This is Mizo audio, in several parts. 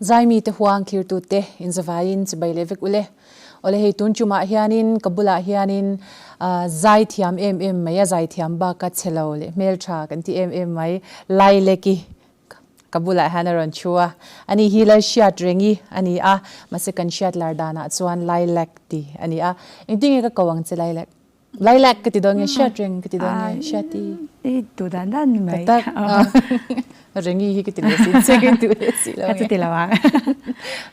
Zaimi te huang thlirtute inzavaiin chibai leh vek ule. Awle hei tun tumah hianin ka bulah hianin zaithiam em em mai a zaithiam baka chhelo leh hmeltha kan ti em em mai Laileki ka bulah hian a rawn thu a. Ani hi Lalhriat Rengi a ni a, mahse kan hriat lar danah chuan Lailek ti a ni a. Engtin nge ka ko ang che Lailek? Lailak ka ti dawn nge hriat reng ka ti dawn nge hriati. I tu dan dan ni mai. Tak rengi hi ka ti leh si che ka tu leh si lo. Ka chu ti lo ang.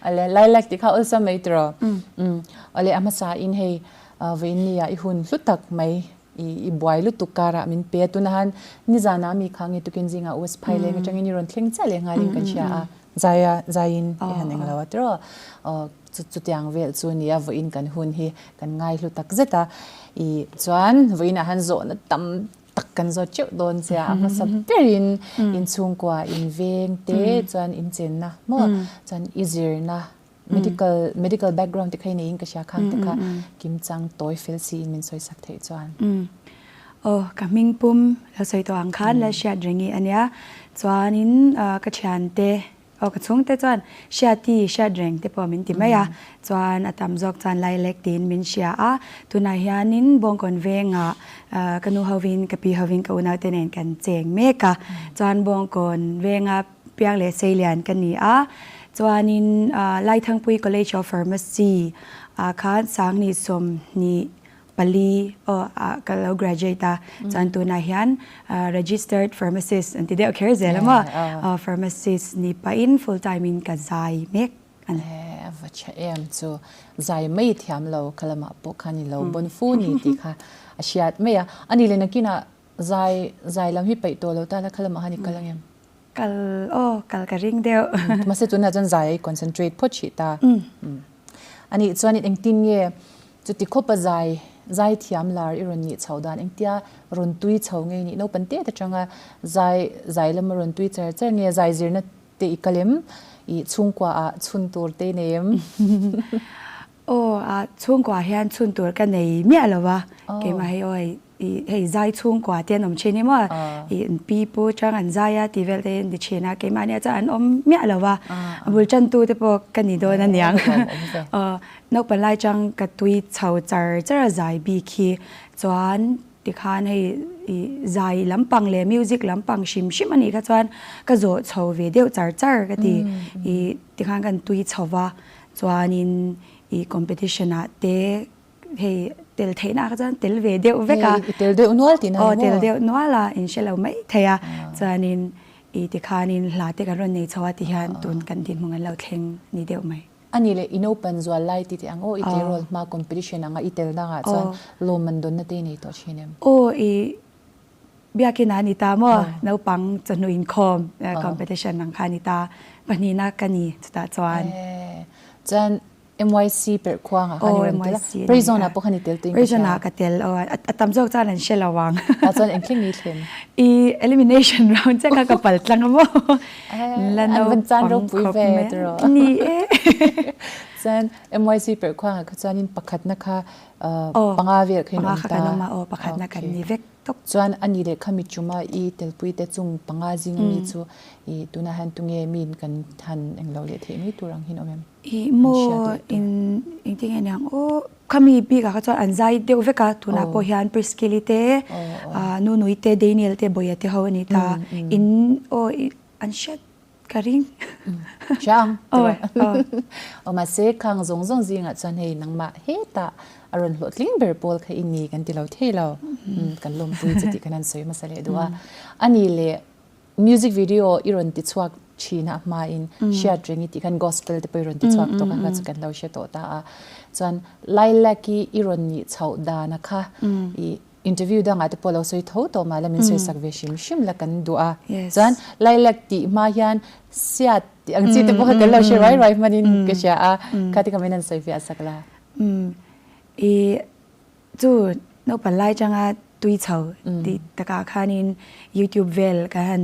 Ale lailak ti kha awlsam mai tiraw. Ale a hmasa in hei vawiin ni ah i hun hlu tak mai i buai lutuk karah min pe a tuna han nizana mi kha nge tukin zingah West Phaileng atangin i rawn thleng chiah leh nghalin kan hria a zaia zaiin i han englo a tiraw. Chutiang vel chu nia vawiin kan hun hi kan ngaihlu tak zet a, i chuan vawiinah han zawhna tam tak kan zawt teuh dawn che a, a hmasa berin inchhungkua inveng te chuan inchenna maw chuan i zirna medical medical background te kha i neiin ka hria khang te kha kimchang tawi fel siin min sawisak theih chuan. Aw ka hming pum lo sawi tawh ang khan la hriat rengi ania chuanin ka thiante Aw ka chhungte chuan Hriati, hriat reng te pawh min ti mai a, chuan a tam zawk chuan Lailek tiin min hria a, tunah hianin Bawngkawn vengah ka nu hovin ka pi hovin ka unaute nen kan cheng mek a, chuan Bawngkawn venga piang leh seilian ka ni a, chuanin Laithangpui College of Pharmacy ah khan Sangni 20 aw ah ka lo graduate a, chuan tunah hian registered pharmacist an ti deuh kher zel a maw, pharmacist ni pahin full time in ka zai mek a ni. A va tha em chu, zai mai thiam lo kha lamah pawh khan i lo bawn fu ni tih kha a hriat mai a, a ni leh nakinah zai zai lam hi peih tawh lo ta la kha lamah khan i kal ang em? Kal aw kal ka ring deuh. Mahse tunah chuan zai a i concentrate phawt hrih ta. A nih chuan engtin nge Chuti khawpa zai, zai thiam lar i rawn nih chhoh dan engtia rawn tui chho nge nih naupang tet atanga zai, zai lama rawn tui char char nge zai zirna te i kal em? I chhungkua ah chhun tur te i nei em? Aw, a chhungkua hian chhun tur ka nei miah lo va, keimah hei aw hei I hei zai chhungkua te an awm thin hi maw i an pi pu chang an zai a tih vel te hi an ti thin a keimahni ah chuan an awm miah lo va a bul tan tu te pawh ka ni dawn aniang aw naupang lai chang ka tui chho char char a zai bik hi chuan tikhan hei i zai lampang leh music lampang hrim hrim anih kha chuan ka zawh chho ve deuh char char ka ti i tikhan kan tui chho va chuanin i competition ah te Hei tel theihna ah kha chuan tel ve deuh vek a. I tel deuh nual tihna ni maw? Aw tel deuh nual a, in hre lo mai thei a. Chuanin i tikhanin hla te kan rawn nei chho a tihian tun kan dinhmun an lo thleng ni deuh mai. A nih leh i naupan zual lai ti teh ang aw, i tleirawl hma competition anga i tel dangah chuan lawmman dawnna te i nei tawh thin em? Aw i biakin a ni ta maw, naupang chawhnu inkhawm competition ang kha a ni ta, pahnihna ka ni chutah chuan. Chuan MYC perh khuangah khan i rawn tel a, Prison ah pawh khan i tel tuin ka hria. Prison ah ka tel aw, a tam zawk chuan an hre lo ang. Ah chuan eng thleng i thlen? I elimination round chiah kha ka pal tlang a maw. La naupang khawp mai. An van chan ropui ve tiraw. Ni e. Chuan MYC perh khuangah kha chuanin pakhatna kha panga vel kha in awm ta. Panga kha kan awm a, aw pakhatna kan ni vek. Tok chuan a ni leh khami chuma i telpui te chung panga zing ami chu i tunah hian tunge min kan han englo leh theih mai tur ang hin awm em? I maw in engtin nge niang aw khami bik ah kha chuan an zai deuh vek a tunah pawh hian Priscilli te Nunui te Daniel te Bawia te ho a ni ta in aw an hriat Ka ring. Chiang. Aw mahse khang zawng zawng zingah chuan hei nangmah hetah a rawn hlawhtling ber pawl kha i ni kan ti lo thei lo. Kan lawmpui chu tih kan han sawi hmasa leh duh a. A ni leh music video i rawn ti chhuak thin a hmain hriat reng i tih khan gospel te pawh i rawn ti chhuak tawk a kha chu kan lo hre tawh ta a. Chuan lilac i i rawn nih chhoh dana kha i Interview dangah te pawh lo sawi tho tawh mah la min sawi sak ve hrim hrim la kan duh a. Chuan lilac tih hma hian siat tih ang chi te pawh kha kan lo hre ruai ruai hmanin ka hria a, kha ti kha min han sawi fiah sak la. I chu naupang lai changa tui chho tih takah khanin YouTube vel ka han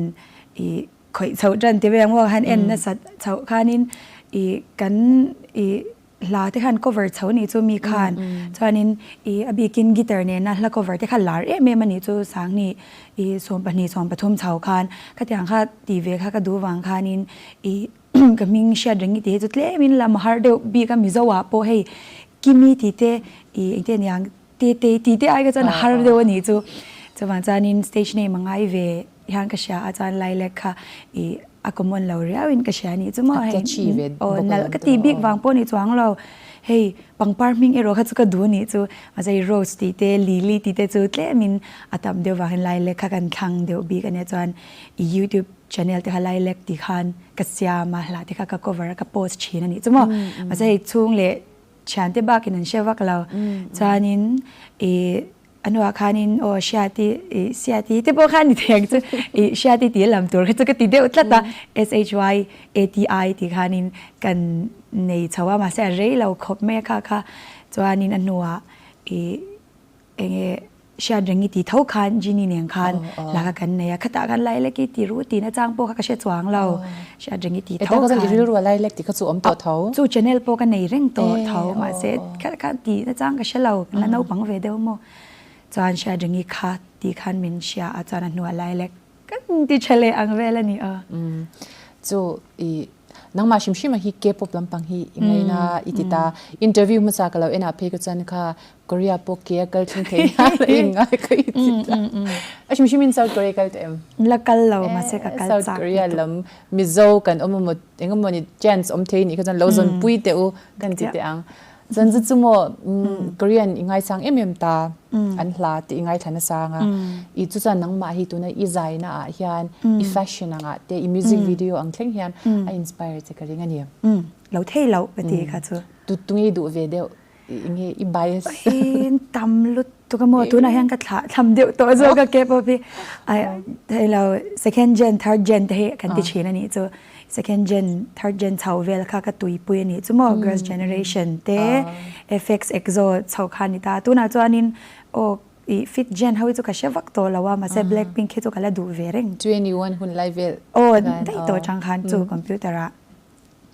i khawih chhoh tan ti vel ang maw han en nasat chhoh khanin i kan i Hla te khan cover chho nih chu mi khan chuanin i a bikin guitar nena hla cover te kha lar em em a nih chu Sangni i 12 13 chho khan khatiang kha ti ve kha ka duh vang khanin i ka hming hriat reng i tih hi chu tlem in lam har deuh bik a Mizo ah pawh hei Kimi tih te ih engte aniang te te tih te ai kha chuan a har deuh a nih chu. Chuvang chuanin stage name a ngai ve hian ka hria a chuan Lilac kha ih a common lo riau in ka hria a nih chu maw hei aw nalh ka tih bik vang pawh ni chuang lo hei pangpar hming erawh kha chu ka duh a nih chu mahse hei rose tih te lily tih te chu tlem in a tam deuh vangin Lilac kha kan thlang deuh bik a nia chuan ih youtube channel te kha Lilac tih khan ka siam a hla te kha ka cover a ka post thin a nih chu maw mahse hei chhung leh Thiante bakin an hre vak lo. Chuanin ih a hnuah khanin aw Hriati ih Siati te pawh khan ni thei ang chu ih Hriati tih lam tur kha chu ka ti deuh tlat a S-H-Y-A-T-I tih khanin kan nei chho a mahse a rei lo khawp mai a kha kha chuanin a hnuah ih Enge hriat reng i ti tho khan Genie nen khan hla kha kan nei a, khatah khan Lilac i ti ruh tihna chang pawh kha ka hre chuang lo, hriat reng i ti tho khan. I rilru a Lilac tih kha chu awm tawh tho. Chu channel pawh ka nei reng tawh tho mahse kha kha tihna chang ka hre lo, kan la naupang ve deuh maw. Chuan hriat reng i kha tih khan min hria a chuan a hnuah Lilac Kan ti tha leh ang vel a ni a. Chu i nangmah hrim hrim a hi K-pop lampang hi i ngaina i ti ta. Interview hmasa ka lo en ah phei ka chuan kha Korea pawh ke a kal thleng thei hial a in ngai ka i ti ta. A hrim hrim in South Korea kal teh em? La kal lo mahse ka kal chak South Korea lam Mizo kan awm emaw engemaw ni chance awm thei nih kha chuan lo zawn pui teh u kan ti teh ang. Chuan chu chu maw Korean i ngaisang em em ta an hla tih i ngaithla nasang a, i chu chuan nangmah hi tuna i zaina ah hian i fashion ang ah te i music video ang thleng hian a inspire che ka ring a ni. Lo thei loh ka ti kha chu. Tu tunge i duh ve deuh enge i bias? Ahin tam lutuk a maw tunah hian ka thlah thlam deuh tawh zawk a K-pop hi hei lo second gen third gen te hi kan ti thin a nih chu. Second gen, third gen chho vel kha ka tuipui a nih chu maw, girls generation te, FX, EXO chho kha a ni ta. Tunah chuanin aw ih fifth gen ho hi chu ka hre vak tawh lo a, mahse Blackpink hi chu ka la duh ve reng. 2NE1 hun lai vel Aw daih tawh chang khan chu computer ah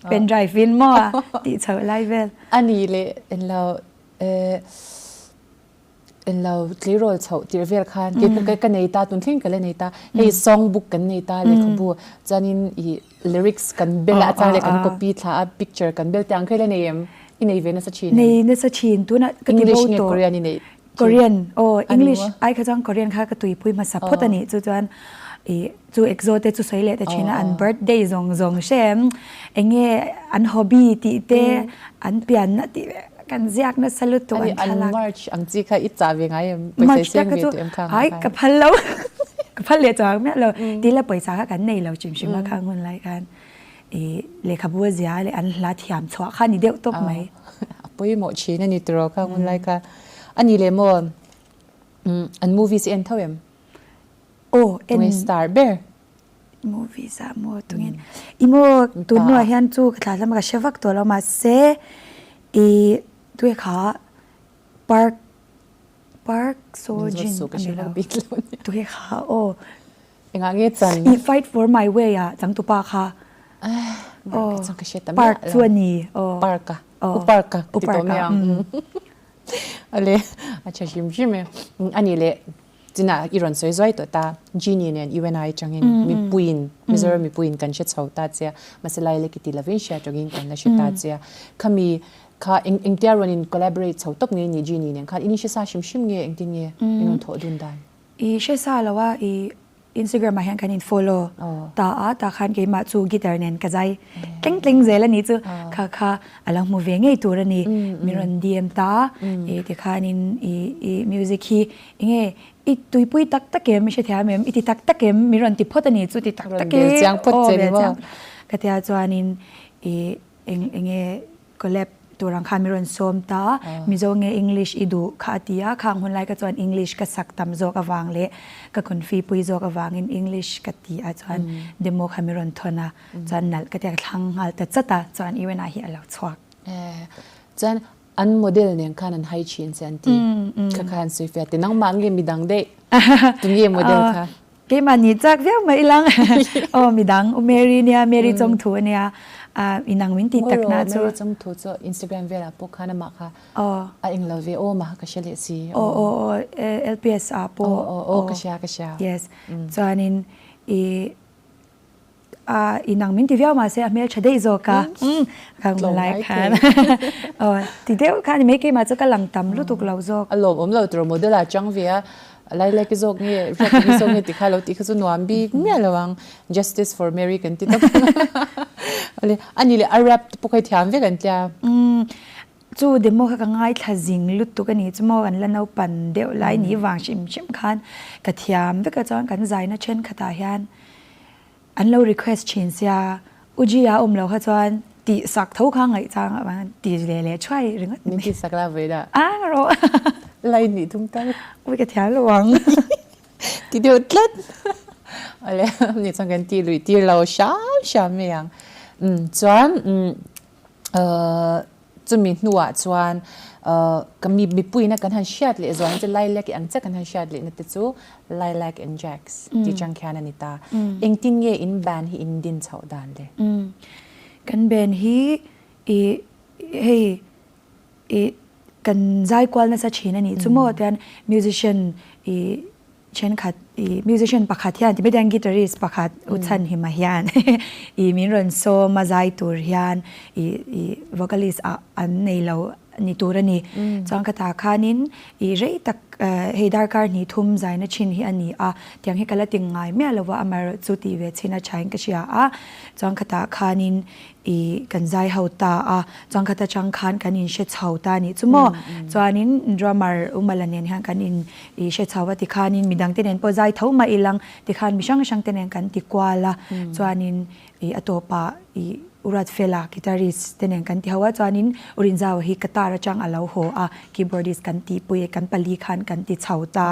pen drive in maw tih chhoh lai vel. A nih leh englo eh. Englo tleirawl chhoh tirh vel khan kei ka nei ta tun thleng ka la nei ta hei song book kan nei ta lehkhabu chuanin ih lyrics kan bel a chang leh kan copy thla a picture kan bel te ang kha i la nei em i nei ve nasa thin em? Nei nasa thin tunah ka ti bo tawh. English nge Korean i neih thin? Korean aw English ai kha chuan Korean kha ka tuipui hmasa phawt a nih chu chuan ih chu exo te chu sawi leh ta thin a an birthday zawng zawng hre em eng nge an hobby tih te an pianna tih Kan ziak nasa lutuk an thlalak. An merch ang chi kha i chah ve ngai em? Pawisa seng ve tu em kha Ai ka phal lo. Ka phal leh chuang miah lo. Ti la pawisa kha kan nei lo hrim hrim a khang hun lai khan. I lehkhabu a zia leh an hla thiam chhuah kha ni deuh tawp mai. A pawimawh thin a ni tiraw khang hun lai kha. A ni leh maw an movies i en tho em? Aw en. Tunge star ber? Movies ah maw tungin i maw tun hnuah hian chu ka thla hlama ka hre vak tawh lo mahse i tue kha park park Sojin a ni lo tue kha aw engah nge chan i fight for my way ah changtupa kha aw park chu a ni aw park a u park a ti tawh mai ang ale a tha hrim hrim e ani leh China i rawn sawi zuai tawh ta, Genie nen UNI atangin mipuiin, Mizoram mipuiin kan hre chho ta che a, mahse Lailek i ti lovin hria tawngin kan la hre ta che a. Khami kha eng engtia rawn in collaborate chho tawp nge ni Genie nen khan in hre sa hrim hrim nge engtin nge in rawn thawh dun dan? I hre sa lo a, i Instagram ah hian kan in follow ta a, tah khan keimah chu guitar nen ka zai tleng tleng zel a nih chu, kha kha a lo hmu ve ngei tur a ni, min rawn DM ta, i tikhanin i i music hi enge i tuipui tak tak em i hrethiam em, i ti tak tak em min rawn ti phawt a nih chu ti tak tak e, aw belchiang ka tia chuanin i eng enge Collab tur ang khan min rawn sawm ta, Mizo nge English i duh kha a ti a, khang hun lai kha chuan English ka sak tam zawk avang leh ka confi pui zawk avangin English ka ti a chuan demo kha min rawn thawn a, chuan nalh ka ti a ka thlang nghal ta chat a, chuan UNI hi a lo chhuak. Chuan an model nen khan an hai thin che an ti, kha khan sawi fiah teh nangmah nge midang daih tunge model kha? Keimah ni chak viau mai ilang aw midang u Mary nia Mary Chongthu ania inang min ti tak na chu Mary Chongthu chu Instagram velah pawh khan amah kha a eng lo ve aw mah ka hre leh si aw aw aw LPS ah pawh aw aw ka hria ka hria yes chuanin i. A inang min ti viau mahse a hmeltha daih zawk a. Ka hmu lai khan. Aw ti deuh kha ani mai keimah chu ka lang tam lutuk lo zawk. A lawmawm lo tur model ah chang ve a, lai lai ki zawk nge hriat ki zawk nge ti kha lo tih kha chu nuam bik miah lo ang. Justice for Mary kan ti tawp ang. Awle ani leh a rap te pawh kha i thiam vek an tia. Chu demo kha ka ngaithla zing lutuk a ni chu maw an la naupan deuh lai ni vang hrim hrim khan ka thiam vek a chuan kan zaina thenkhatah hian An lo request thin sia, U G-a awm lo kha chuan tih sak tho kha ngaih chang a vang ti leh leh thuai ringawt ni. Min tih sak la vawi dah. A rawh. Lai nih tum tal. Ui ka thiam lo ang. Ti deuh tlat. Awle ni chuan kan tih luih tir lo hram hram mai ang. Chuan Chumi hnuah chuan ka mi mipuiin a kan han hriat leh zual chu Lilac i ang chiah kan han hriat lehna te chu Lilac and Jacks tih chang khian a ni ta. Engtin nge in band hi in din chhoh dan le? Kan band hi i hei i kan zai kual nasa thin a nih chu maw tian musician i Thenkhat i musician pakhat hian ti mai guitarist pakhat u chhan hima hian i min rawn sawm a zai tur hian i i vocalist ah an nei lo ni tur a ni. Chuan ka tah khanin i rei tak hei darkar hnih thum zaina thin hi a ni a, tiang hi ka la ting ngai miah lo va amaherawh chu tih ve chhin a thain ka hria a. Chuan ka tah khanin I kan zai ho ta a, chuan khat atang khan kan in hre chho ta anih chu maw. Chuanin drummer Umala nen hian kan in i hre chho a tikhanin midang te nen pawh zai tho mah ilang tikhan mi hrang hrang te nen kan ti kual a, chuanin i a tawpah i Uratfela guitarist te nen kan ti ho a, chuanin Urinzau hi Qatar atang a lo haw a, keyboardist kan tihpui kan pali khan kan ti chho ta,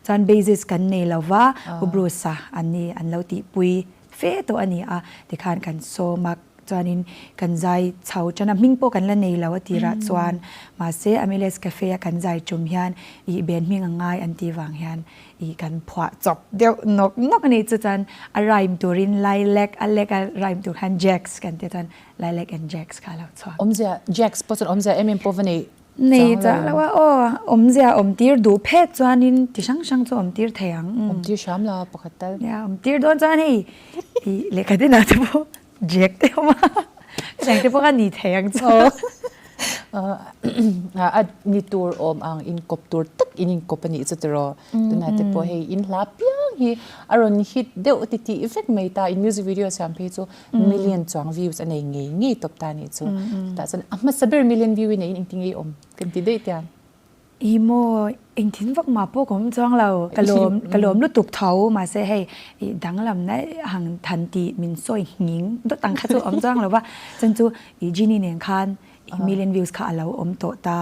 chuan bassist kan nei lo va, U Bruce-a an ni an lo tihpui. Fe tawh a ni a, tikhan kan sawm a, chuanin kan zai chho tan a, hming pawh kan la nei lo a tirah chuan, mahse Amelia's Cafe a kan zai tum hian ih ben hming a ngai an tih vang hian ih kan phuah chawp deuh nawk nawk a ni chu chuan a rhyme turin Lilac a lek a rhyme tur khan Jacks kan tih chuan Lilac and Jacks kha a lo chhuak. Awmzia Jacks pawh chuan awmzia em em pawh va nei Nei chang lo a aw, awmzia awmtir duh phet chuanin ti hrang hrang chu awmtir thei ang. Awmtir hram la pakhat tal. Nia, awmtir dawn chuan hei i lehkha dinah te pawh Jack te awm a, hetiang te pawh kha ni thei ang chu. A ni tur awm ang inkawp tur tak in inkawp a nih chu tiraw. Tunah te pawh hei in hla piang hi a rawn hit deuh titih vek mai ta, in music video siam phei chu Million chuang views a nei ngei ngei tawp ta nih chu. Chutah chuan a hmasa ber million view i neiin engtin nge i awm kan ti daih tiang. I maw engtin vak mah pawh ka awm chuang lo, ka lawm ka lawm lutuk tho mahse hei i danglamna hang than tih min sawi nghing dawt ang kha chu awm chuang lo va, chuan chu i Genie nen khan I million views kha a lo awm tawh ta,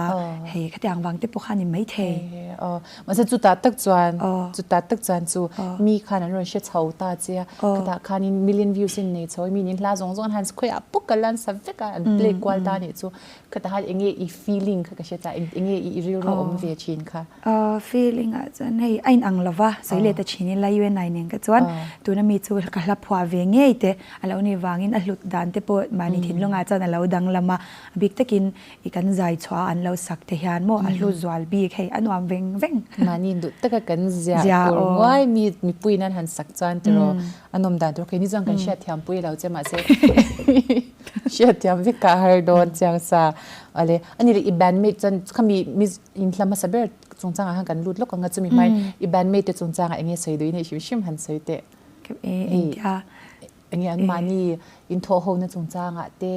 hei khatiang vang te pawh kha a ni maithei. Aw, mahse chutah tak chuan, chutah tak chuan chu mi khan an rawn hre chho ta che a, khatah khanin million views in nei chho a, mi nin hla zawng zawng an han khawiah puk a lan sa vek a, an play kual ta nih chu, khatah khan enge i feeling kha ka hre ta, enge i rilru awm ve thin kha. Feeling ah chuan hei a inang lo va, sawi leh ta thin ila UNI nen kha chuan tuna mi chu ka hla phuah ve ngei te a lo nih vangin a hlut dan te pawh mahni thinlungah chuan a lo danglam a, a bik takin i kan zai chhuah a an lo sak te hian maw a hlu zual bik hei a nuam veng veng. Mahni duh taka kan ziah tur nguai mi mipuiin an han sak chuan tiraw a nawm dan tur keini chuan kan hriatthiam pui lo che mahse hriatthiam vek a har dawn chiang sa. Awle ani leh i bandmate chuan khami Inhla hmasa ber chungchangah khan kan lut lawk ang a, chumi hmain i bandmate te chungchangah enge sawi duh i neih hrim hrim han sawi teh. Engtia? Enge an mahni inthawh hona chungchangah te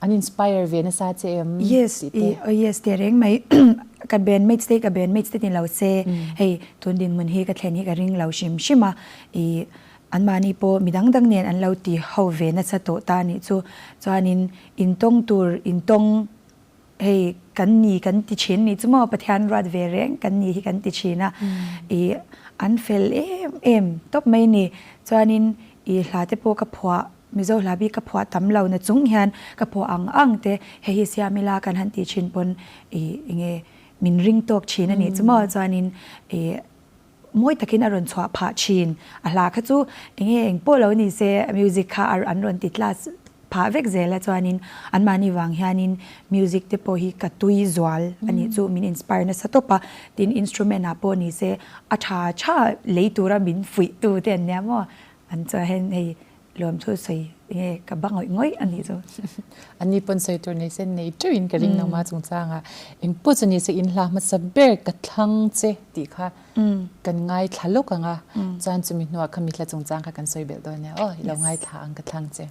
an inspire ve nasa che em? Yes, yes teh reng mai. Ka bandmates te hi ka bandmates te ni lo se, hei tun dinhmun hi ka thlen hi ka ring lo hrim hrim a, i anmahni pawh midang dang nen an lo ti ho ve nasa tawh ta nih chu. Chuanin intawng tur intawng Hei kan ni kan ti thin nih chu maw Pathian ruat ve reng kan ni hi kan ti thin a, i an fel em em tawp mai ni. Chuanin i hla te pawh ka phuah, Mizo hla bik ka phuah tam lo na chung hian ka phuah ang ang te hei hi siam ila kan han tih thin pawn i enge min ring tawk thin a nih chu maw. Chuanin i mawi takin a rawn chhuah phah thin. A hla kha chu enge eng pawh lo ni se music kha an rawn ti class phah vek zel a chuanin anmahni vang hianin music te pawh hi ka tui zual a nih chu min inspire nasa tawp a, tin instrument ah pawh ni se a tha tha lei tura min fuih tu te an nia maw. An chuah hian hei lawmthu sawi nge ka ba ngawih ngawih a nih chu. Ani pawn sawi tur nei se nei teuh in ka ring nangmah chungchangah engpawh chu ni se in hla hmasa ber ka thlang che tih kha kan ngaithla lawk ang a, chuan chumi hnuah kha mithla chungchang kha kan sawi belh dawn nia aw, i lo ngaithla ang ka thlang che.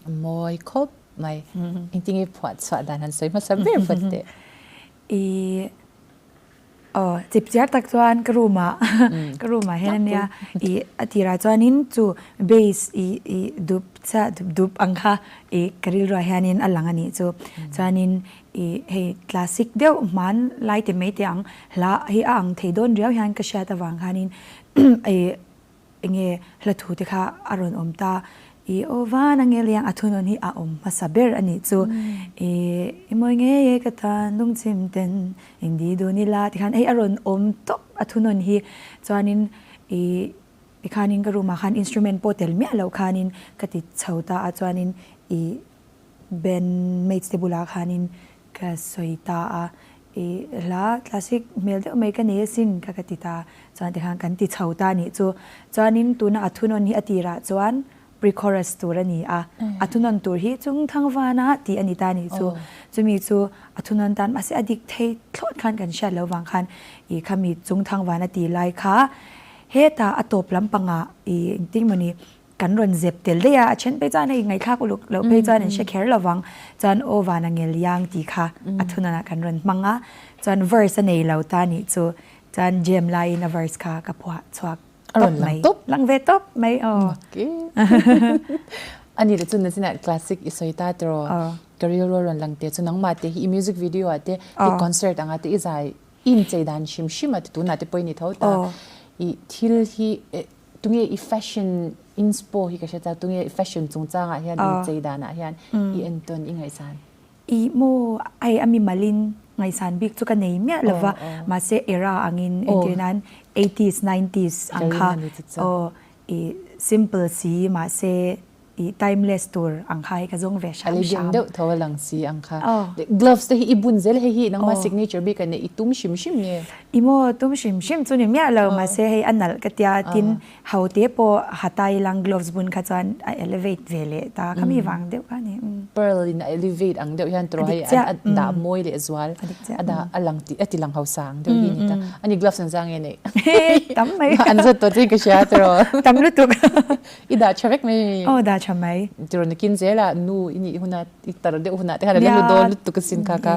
A mawi khawp mai. Engtinge phuah chhuah dan han sawi hmasa ber phawt teh. I aw chip chiar tak chuan ka room ah ka room ah hian ania i a tirah chuanin chu base i i dup chiah dup dup ang kha i ka rilruah hianin a lang a nih chu. Chuanin i hei classic deuh hman lai ti mai teh ang hla hi a ang thei dawn riau hian ka hriat avang khanin i Enge hla thu te kha a rawn awm ta. I aw van a nge liang a thunawn hi a awm hmasa ber a nih chu. I i mawi ngei e ka tan lungchim ten eng di dun ila tikhan hei a rawn awm tawp a thunawn hi. Chuanin i tikhanin ka room ah khan instrument pawh tel miah loh khanin ka ti chho ta a chuanin i band mates te bulah khanin ka sawi ta a, i hla classic hmel deuh mai ka nei asin kha ka ti ta, chuan tikhan kan ti chho ta anih chu. Chuanin tuna a thunawn hi a tirah chuan pre-chorus tur a ni a, a thunawn tur hi chung thangvana tih a ni ta anih chu. Chumi chu a thunawn tan mahse a dik thei thlawt khan kan hriat loh vang khan i khami chung thangvana tih lai kha hetah a tawp lampangah i engtin mawni Kan rawn zep tel daih a, a then phei chuan hei ngaihthlak uluk loh phei chuan an hre kher lo vang. Chuan aw van a ngel iang tih kha a thunanah kan rawn hmang a, chuan verse a nei lo ta nih chu chuan jam laiin a verse kha ka phuah chhuak tawp mai. Lang ve tawp mai aw. Ani leh chu nachinah classic i sawi ta tiraw? Ka rilru a rawn lang teh chu nangmah te hi i music video ah te i concert anga te i zai inchei dan hrim hrim a ti tunah te pawh i ni tho ta. I thil hi Tunge i fashion inspo hi ka hre chak, tunge i fashion chungchangah hian inchei danah hian i entawn i ngaihsan? I maw ai a mimalin ngaihsan bik chu ka nei miah lova, mahse era angin entir nan eighties nineties ang kha aw i simple si mahse I timeless tur ang kha hi ka zawng ve hram hram. A legend deuh tho a lang si ang kha. Gloves te hi i bun zel hei hi nangma signature bik a nei i tum hrim hrim nge? I maw tum hrim hrim chu ni miah lo mahse hei a nalh ka tia tin ho te pawh ha tai lang gloves bun kha chuan a elevate ve leh ta kha mi vang deuh kha ni. Pearl in a elevate ang deuh hian tawrh hei a dah mawi leh zual a dah a lang a ti lang hausa ang deuh hi a ni ta. Ani gloves an zang nge nei? Tam mai. An zawt tawh che ka hria tawrh. Tam lutuk. I dah tha vek mai mi. Aw dah tha mai. Tiraw nakin zela nu i nih huna i tar deuh hunah te khan a la hlu dawn lutuk asin kha kha.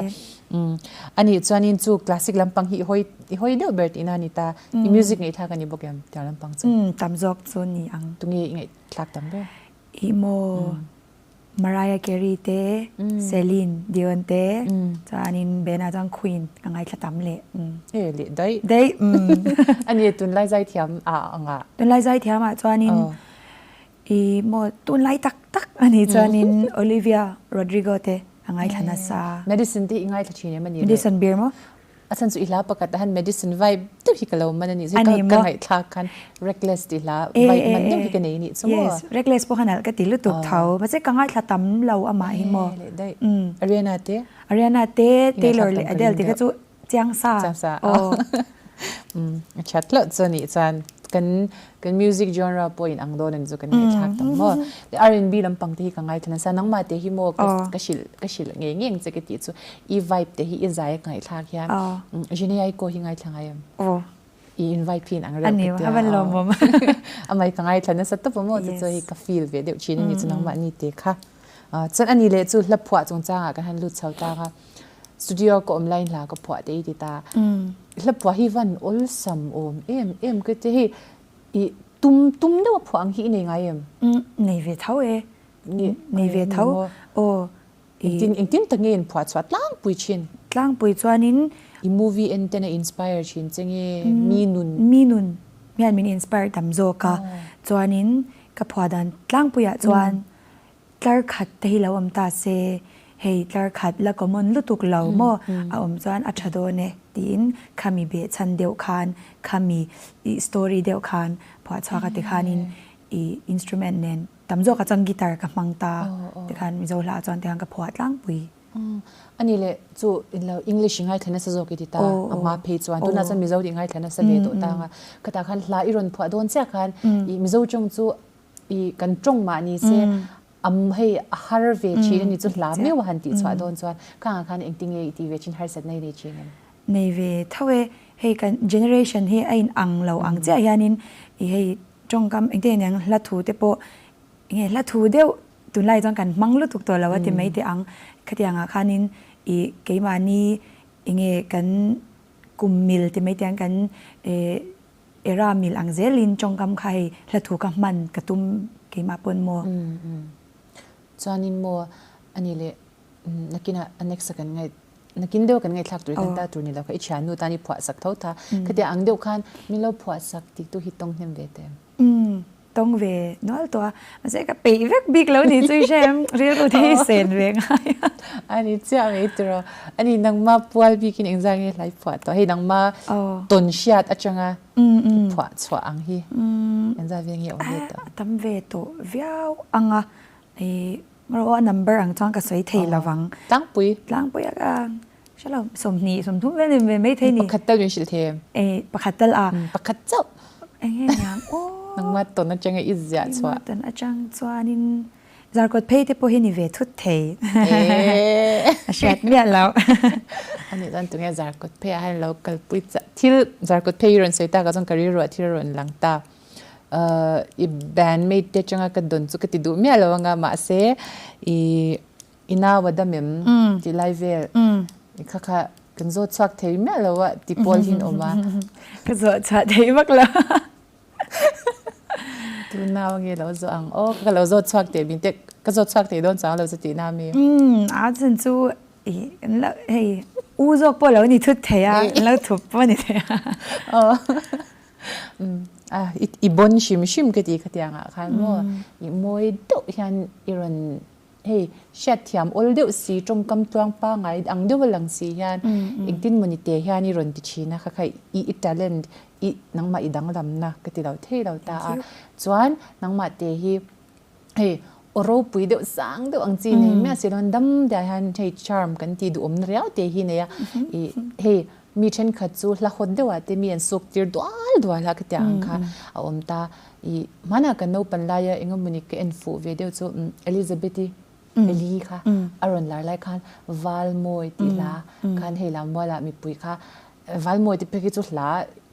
Ani chuanin chu classic lampang hi i hawi i hawi deuh ber tihna a ni ta. I music ngaihthlak a ni bawk em tiang lampang chu? Tam zawk chu ni ang. Tunge i ngaihthlak tam ber? Ih maw Mariah Carey te, Celine Dion te, chuanin Bena chuan Queen ka ngaithla tam leh. E leh daih. Daih. Ani tunlai zaithiam ah anga? Tunlai zaithiam ah chuanin I maw tunlai tak tak a nih chuanin Olivia Rodrigo te a ngaithla nasa. Medicine te i ngaithla thin em a nih le? Medicine beer maw? A chhan chu i hla pakhat ah han medicine vibe deuh hi ka lo man a nih chu. Ka ngaihthlak khan reckless tih hla vibe man deuh hi ka nei a nih chu maw? Yes, reckless pawh khan alh ka ti lutuk tho. Mahse ka ngaithla tam lo amah hi maw? Leh daih. Ariana te? Ariana te, Taylor leh Adele te kha chu Chiang sa. Chiang sa. Aw. A chat loh chu nih chuan kan kan music genre pawh in ang dawn an chu kan ngaihthlak tam maw. Le R&B lampang te hi ka ngaithla nasa nangmah te hi maw ka hrilh ka hrilh ngei ngei ang che ka tih chu i vibe te hi i zai a ka ngaihthlak hian Jene Aiko hi ngaithla ngai em? Aw. I in vibe hi in ang reuh ka tia. A van lawmawm. Amai ka ngaithla nasa tawp a maw chu chu hei ka feel ve deuh thin a ni chu nangmah ni te kha. Chuan ani leh chu hla phuah chungchangah kan han lut chho tang a. Studio ka awm laiin hla ka phuah te i ti ta. Hla phuah hi van awlsam awm em em ka ti hei i tum tum deuh a phuah ang hi i nei ngai em? Nei ve tho e. Nei ve tho. Aw. Engtin engtin tak nge in phuah chhuah tlangpui thin? Tlangpui chuanin I movie en ten a inspire thin che nge mi nun? Mi nun hian min inspire tam zawk a. Chuanin ka phuah dan tlangpuiah chuan Tlar khat te hi lo awm ta se, hei tlar khat la common lutuk lo maw a awm chuan a tha dawn e tiin khami behchhan deuh khan khami ih story deuh khan phuah chhuak a tikhanin ih instrument nen tam zawk ah chuan guitar ka hmang ta tikhan Mizo hla ah chuan tikhan ka phuah tlangpui. Ani leh chu in lo English i ngaithla nasa zawk i ti ta a hma phei chuan tunah chuan Mizo i ngaithla nasa ve tawh tang a khatah khan hla i rawn phuah dawn chiah khan ih Mizo tawng chu I kan tawng mah ni se am hei a har ve thin a ni chu hla meuh a han tih chhuah dawn chuan khangah khan engtin nge i tih ve thin harsatna i nei thin em? Nei ve tho e, hei kan generation hi a in ang lo ang chiah hianin i hei tawngkam engtin nge niang hla thu te pawh enge hla thu deuh tunlai chuan kan hmang lutuk tawh lo a ti mai teh ang khatiang ah khanin i keimahni enge kan kum mil ti mai teh ang kan eh Era mil ang zelin tawngkam kha hei hla thu ka hman ka tum keimah pawn maw? Chuanin maw ani leh nakinah a next a kan ngaih nakin deuh kan ngaihthlak tur hi kan ta tur ni lo kha i thiannu tan i phuah sak tho ta khatia ang deuh khan min lo phuah sak tih tu hi tawng hnem ve teh em? Tawng ve nual tawh a, mahse ka peih vek bik lo ni chu i hre em, rilru te hi sen ve ngai a. A ni chiah mai tiraw, a ni nangma pual bikin engzah nge hlai phuah tawh, hei nangma tawn hriat atanga phuah chhuah ang hi engzah ve nge awm ve tawh? A tam ve tawh viau ang a, i rawh a number ang chuan ka sawi thei lo vang. Tlangpui. Tlangpui a ka hre lo, 20, 30 vel ni ve maithei ni. Pakhat tal min hrilh thei em? E, pakhat tal a. Pakhat chauh. Eng nge niang aw. Nangmah tawn atanga i ziah chhuah. Nangmah tawn atang chuanin zarkawt phei te pawh hi ni ve thut thei. A hriat miah lo. Ani chuan tunge zarkawt phei ah hian lo kalpui chah. Thil zarkawt phei hi rawn sawi tak ah chuan ka rilru ah thil a rawn lang ta. I bandmate te atanga ka dawn chu ka ti duh miah lo anga mahse i I nau a dam em? Tih lai vel kha kha kan zawt chhuak thei miah lo a ti pawl hi an awm a. Ka zawh chhuah thei vak lo. Tu nau nge lo zawh ang aw ka lo zawt chhuak teh min te ka zawt chhuak thei dawn chang lo chu tih na mi. A chhan chu i hei u zawk pawh lo ni thut thei a lo thup pawh ni thei a. Aw i bon hrim hrim ka ti khatiangah khan maw i mawi deuh hian i rawn Hei, hriatthiam awl deuh si, tawngkam tluang pangai ang deuh a lang si hian engtin mawni te hian i rawn ti thin a, kha kha i i talent, i nangmah i danglamna ka ti lo thei lo ta a. Chuan nangmah te hi hei aw ropui deuh sang deuh ang chi nei miah si lo dam deuh hian hei charm kan tih duhawmna riau te hi nei a, i hei mi thenkhat chu hla hawt deuh ah te mi an suk tir dual dual a ka tih ang kha a awm ta. I hmanah kan naupan laia engemawni ka en fuh ve deuh chu Elizabeth-i Eli kha a rawn lar lai khan Valmawi tih hla khan hei Lammualah mipui kha Valmawi tih phei khi chu hla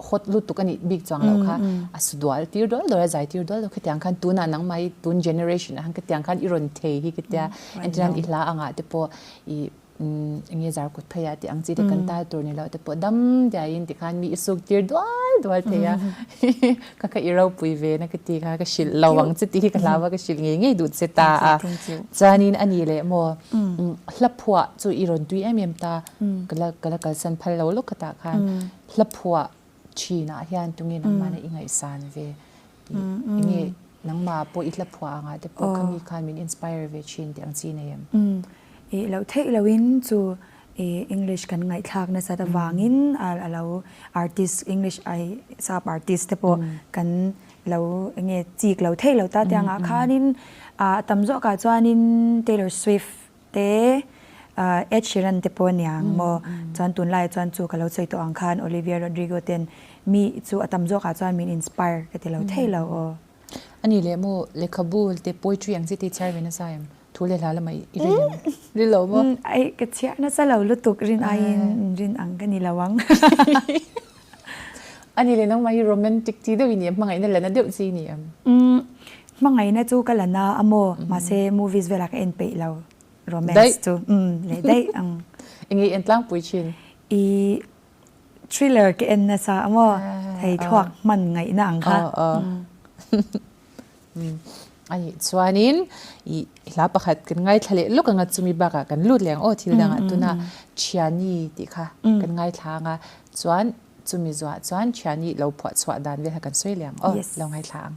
hot lutuk a nih bik chuang loh kha a su dual tir dual dual a zai tir dual dual khatiang khan tunah nangmah hi tun generation ah khan khatiang khan i rawn thei hi ka tia entirnan i hla angah te pawh i. Enge zar kut phei ah tih ang chi te kan tal tur ni lo te pawh dam diaiin tikhan mi i suk tir dual dual thei a ka kha i ropui ve na ka ti kha ka hrilh lo ang che tih hi ka hlau a ka hrilh ngei ngei duh che ta a chuanin a ni leh maw hla phuah chu i rawn tui em em ta ka la ka la kalsan phal lo lawk khatah khan hla phuah thinah hian tunge nangmahna i ngaihsan ve enge nangmah pawh i hla phuah angah te pawh khami khan min inspire ve thin tih ang chi nei em? I loh theih loin chu i English kan ngaihthlak nasat avangin a lo artist English ai sap artist te pawh kan lo enge chik lo theih lo ta te angah khanin a tam zawkah chuanin Taylor Swift te Ed Sheeran te pawh aniang maw? Chuan tunlaiah chuan chu ka lo sawi tawh ang khan Olivia Rodrigo ten mi chu a tam zawkah chuan min inspire ka ti lo thei lo aw. A nih leh maw lehkhabu te poetry ang chi te i chhiar ve nasa em? Thu leh hla lamah i rin em? Rin lo maw? Ai ka chhiar nasa lo lutuk rin aiin rin ang ka ni lo ang. A nih leh nangmah hi romantic chi deuh i ni em? Hmangaihna la na deuh chi i ni em? Hmangaihna chu ka la na a maw? Mahse movies velah ka en peih lo romance chu. Leh daih ang. Enge i en tlangpui thin? I thriller ka en nasa a maw? Hei thluak hman ngaihna ang kha. A nih chuanin i hla pakhat kan ngaithla leh lawk anga chumi bakah kan lut leh ang aw thil dangah tuna Thiani tih kha kan ngaithla anga chuan chumi zuah chuan Thiani lo phuah chhuah dan vel kha kan sawi leh ang aw lo ngaithla ang.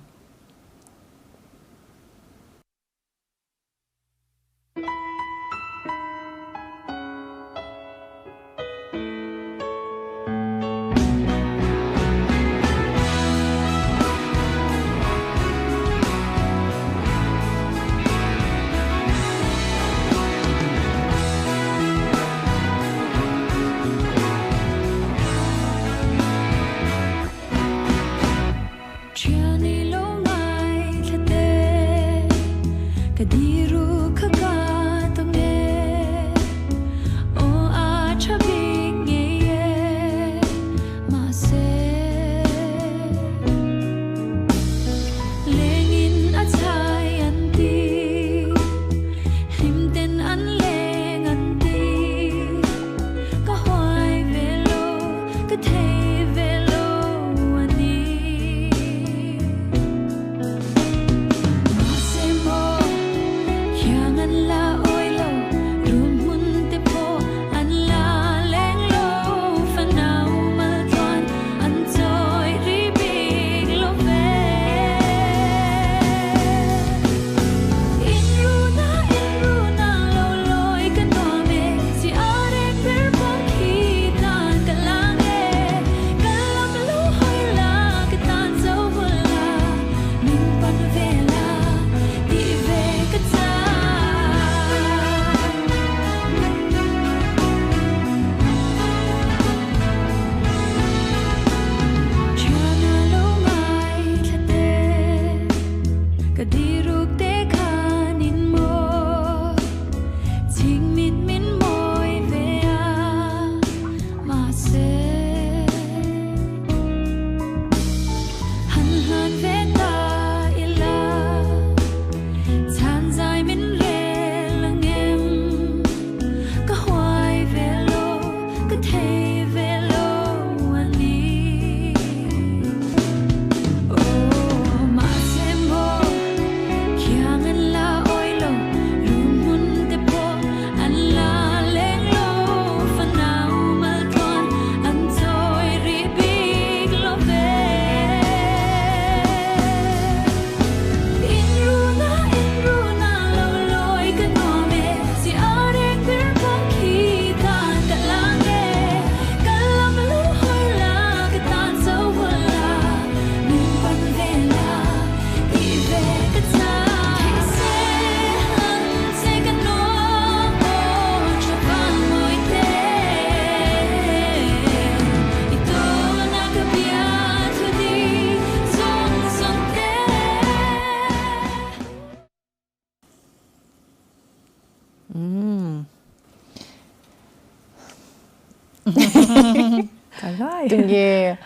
Tunge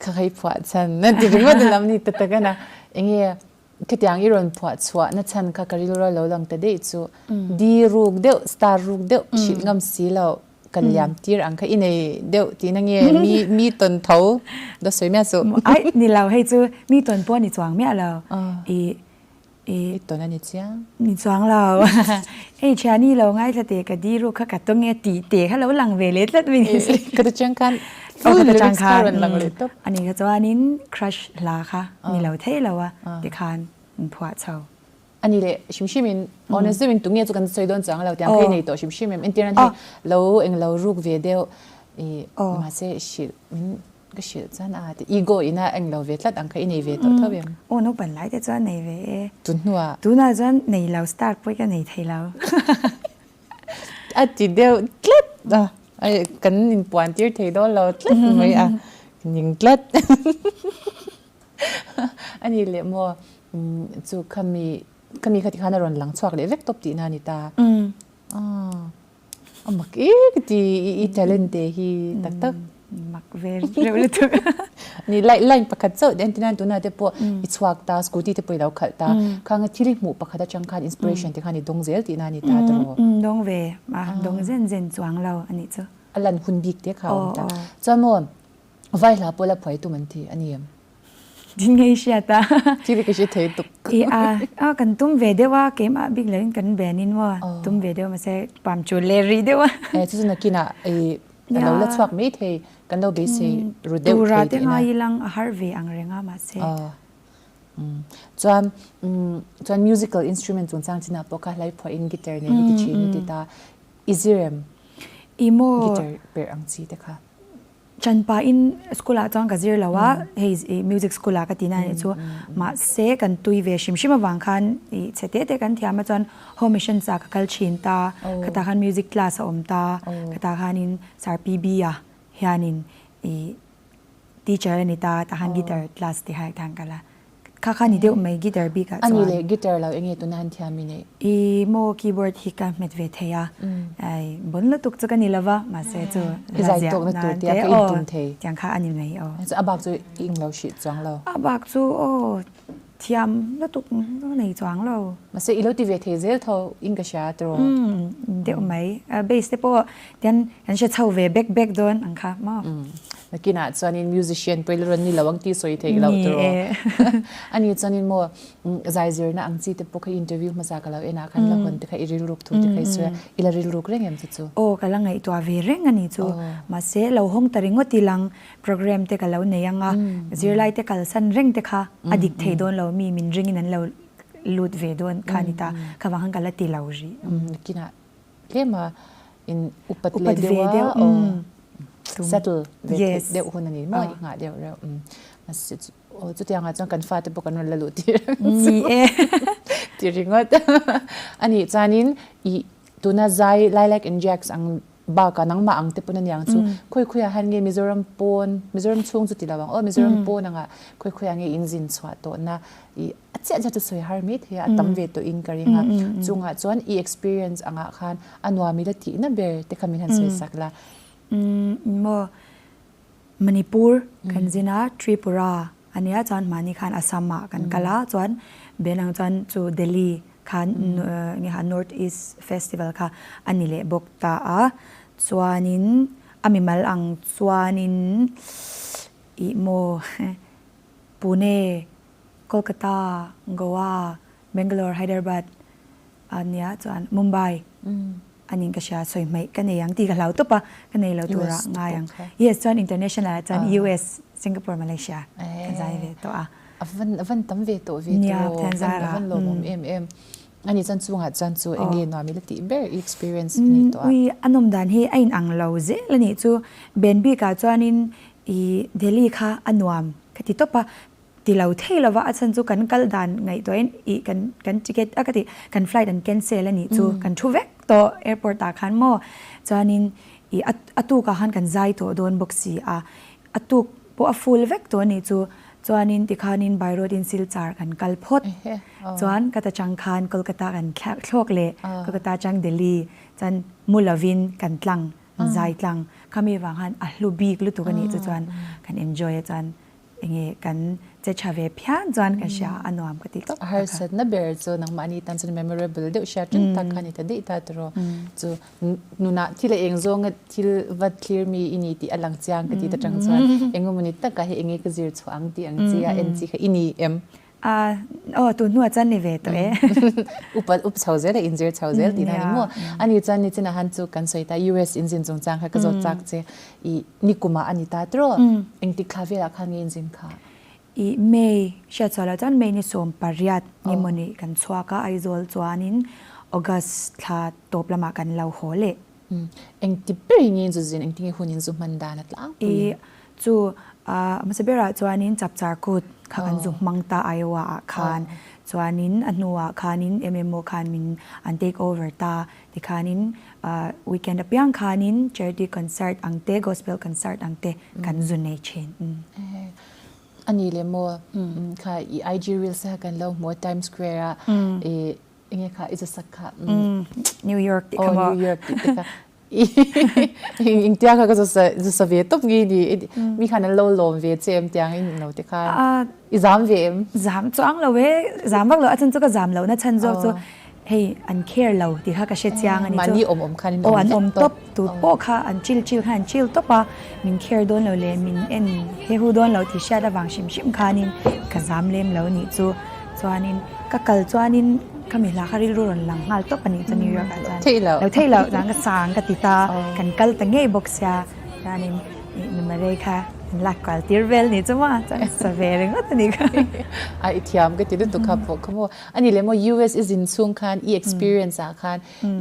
ka hei phuah chan na ti ringawt lam ni ta tak ana enge. Khitiang i rawn phuah chhuah na chhan kha ka rilru lo lang ta daih chu di ruk deuh, star ruk deuh hrilh ngam si lo ka liam tir ang kha i nei deuh tihna nge mi mi tawn tho dawt sawi miah suh. Ai ni lo hei chu mi tawn pawh a ni chuang miah lo i i tawn a ni chiang. Ni chuang lo hei thiani lo ngaithla teh ka di ruk kha ka tawng e tih te kha lo lang ve leh tlat mai ni si. Ka ta chiang khan full lyrics kha rawn lang leh tawp. Ani kha chuanin crush hla kha ni lo thei lo a tikhan an phuah chho. Ani leh hrim hrim in honest deuhin tunge chu kan sawi dawn chuang lo tiang phei nei tawh hrim hrim em entir nan hei lo eng lo ruk ve deuh i mahse hrilh min ka hrilh chuan a ti ego ina eng lo ve tlat ang kha i nei ve tawh tho em. Aw naupang lai te chuan nei ve e. Tun hnuah. Tunah chuan nei lo start pawh ka nei thei lo. A ti deuh tlat a, kan inpuan tir thei dawn lo tlat mai a, ning tlat. A ni leh maw, chu khami khami kha tikhan a rawn lang chhuak leh vek tawp tihna a ni ta. A mak e ka ti, i talent te hi tak tak. Mak ve reuh lutuk. Ni line line pakhat chauh entir nan tunah te pawh i chhuak ta scooty te pawh i lo khalh ta khang thil i hmuh pakhat atang khan inspiration te khan i dawng zel tihna a ni ta tawh. Dawng ve a dawng zen zen chuang lo a nih chu. A lan hun bik te kha a awm ta. Chuan maw vai hla pawh la phuai tum an ti a ni em? Din ngei hriat a. Thil hi ka hre thei tuk. I a a kan tum ve deuh a keimah bik loin kan ben in maw tum ve deuh mahse pam chu le rih deuh a. E chu chu nakinah i a lo la chhuak mai thei kan lo beisei ru deuh thei tihna. Tura te ngai ilang a har ve ang reng a mahse. Chuan chuan musical instrument chungchang chinah pawh kha hlai phuah in guitar nen i ti thin i ti ta i zir em? I maw guitar perh ang chi te kha. Chanpain school ah chuan ka zir lo a, hei music school ah ka tihna anih chu. Mahse kan tui ve hrim hrim avang khan ih chhe te te kan thiam a chuan home missions ah ka kal thin ta, khatah khan music class a awm ta, khatah khanin Sir PB a hianin ih teacher a ni ta, tah khan guitar class te kha khan kal a. Kha kha ni deuh mai guitar bik ah chuan. Ani leh guitar lo enge tuna han thiam i neih? I maw keyboard hi ka hmet ve thei a, ai bon lutuk chu ka ni lova mahse chu I zai tawkna tur tia ka intum thei. Tiang kha a ni mai aw. Chu a bak chu i ing lo hrih chuang lo. A bak chu aw thiam lutuk ka nei chuang lo. Mahse i lo ti ve thei zel tho in ka hria tiraw? Umm deuh mai. Bass te pawh tian kan hre chho ve bek bek dawn ang kha maw? Nakinah chuanin musician pawh i la rawn ni lo ang tih sawi theih loh tiraw? Ani chuanin maw zaizirna ang chi te pawh kha interview hmasa ka lo en ah khan la hawn te kha i rilruk thu te kha i sawi a, i la rilruk reng em chu chu? Aw ka la ngaihtuah ve reng a ni chu. Mahse lo hawng ta ringawt i lang program te ka lo nei ang a, zirlai te kalsan reng te kha a dik thei dawn lo mi min ringin an lo lut ve dawn kha a ni ta, kha vang khan ka la ti lo rih. Nakinah Tlema in upat leh deuh a aw settle ve theih deuh hun a ni maw i nghah deuh reuh. Aw chutiangah chuan kan fate pawh kan rawn la luh tir ang chu ti ringawt. A nih chuanin i tuna zai Lilac and Jacks ang bakah nangmah ang te pawn a niang chu khawi khawiah han nge Mizoram pawn Mizoram chhung chu ti lo ang aw Mizoram pawn angah khawi khawiah nge in zin chhuah tawhna i A chiah chiah chu sawi har mai thei a, a tam ve tawhin ka ring a. Chungah chuan i experience angah khan a nuam ila tihna ber te kha min han sawi sak la. Maw Manipur kan zin a, Tripura a nia chuan mahni khan Assam ah kan kal a, chuan Benang chuan chu Delhi khan nge kha North East Festival kha a ni leh bawk ta a. Chuanin a mimal ang chuanin ih maw Pune Kolkata, Goa, Bangalore, Hyderabad a nia chuan Mumbai a ning ka hria sawi hmaih ka nei ang tih ka hlau tawp a, ka nei lo tura ngai ang. Yes chuan international ah chuan US, Singapore, Malaysia ka zai ve tawh a. A van a van tam ve tawh ve tawh a van lawmawm em em. Ani chuan chungah chuan chu eng nge nuam ila tih ber i experience a ni tawh a. Ui a nawm dan hi a inang lo zel a nih chu. Ben bikah chuanin i Delhi kha a nuam ka ti tawp a. Ti lo thei lova a chhan chu kan kal dan ngaihtuahin ih kan kan ticket a ka ti kan flight an cancel a nih chu kan thu vek tawh airport ah khan maw chuanin ih a a tuk ah khan kan zai tawh dawn bawk si a a tuk pawh a full vek tawh a nih chu chuanin tikhanin by road in Silchar kan kal phawt chuan ka ta chang khan Kolkata kan thlawk leh Kolkata atang Delhi chuan mu lovin kan tlang zai tlang khami vang khan a hlu bik lutuk a nih chu chuan kan enjoy a chuan. Enge kan che tha ve phian chuan ka hria a nuam ka ti tawp. A harsatna ber chu nangmahni tan chuan memorable deuh hriat reng tak kha a ni ta daih ta tiraw. Chu nunah thil a eng zawnga thil va thlir mi i ni tih a lang chiang ka ti ta tang chuan engemaw takah hi enge ka zir chhuah ang tih ang chi a en chi kha i ni em? A aw tun hnuah chuan ni ve tawh e. Upa up chho zel a inzir chho zel tihna a ni maw? A ni chuan nichinah han chu kan sawi ta US inzin chungchang kha ka zawt chak che i nikumah a ni ta tiraw? Engtik thla velah khan nge inzin kha? I May hriat chhuah loh chuan May ni 18 nge mawni kan chhuak a Aizawl chuanin August thla tawp lamah kan lo haw leh. Engti ber nge zu zin engti nge hun in zu hman dan a tlangpuiin? I chu a hmasa berah chuanin Chapchar Kut kha kan zu hmang ta Iowa ah khan chuanin a hnuah khanin MMO khan min an take over ta tikhanin weekend apiang khanin charity concert ang te gospel concert ang te kan zu nei thin. A ni le maw kha i IG reels te kha kan lo hmu a Times Square a i Enge kha i zasak kha. New York ti kha maw? New York ti te kha. Ing tia kha ka zasa ve top ngi ni. Mi khan an lo lawm ve che em tiang in lo te kha. I zam ve em? Zam chuang lo e. Zam vak lo a chan chu ka zam lo na chan zawk chu hei an care lo ti kha ka hre chiang ani chu. Mahni awm awm khan in awm an awm top. Tu pawh kha an chill chill khan an chill top a. Min care dawn lo le min en he hu dawn lo ti hriat avang hrim hrim khanin ka zam lem lo nih chu. Chuanin ka kal chuanin ka mi hla kha rilru rawn lang nghal tawp a nih chu New York ah chuan. Theih lo. Lo theih lo chuan ka sang ka ti ta kan kal ta ngei bawk sia chuanin Numarei kha an lak kual tir vel nih chu maw chuan sa ve ringawt a nih kha. A i thiam ka ti lutuk kha pawh kha maw. A ni leh maw US i zin chhung khan i experience ah khan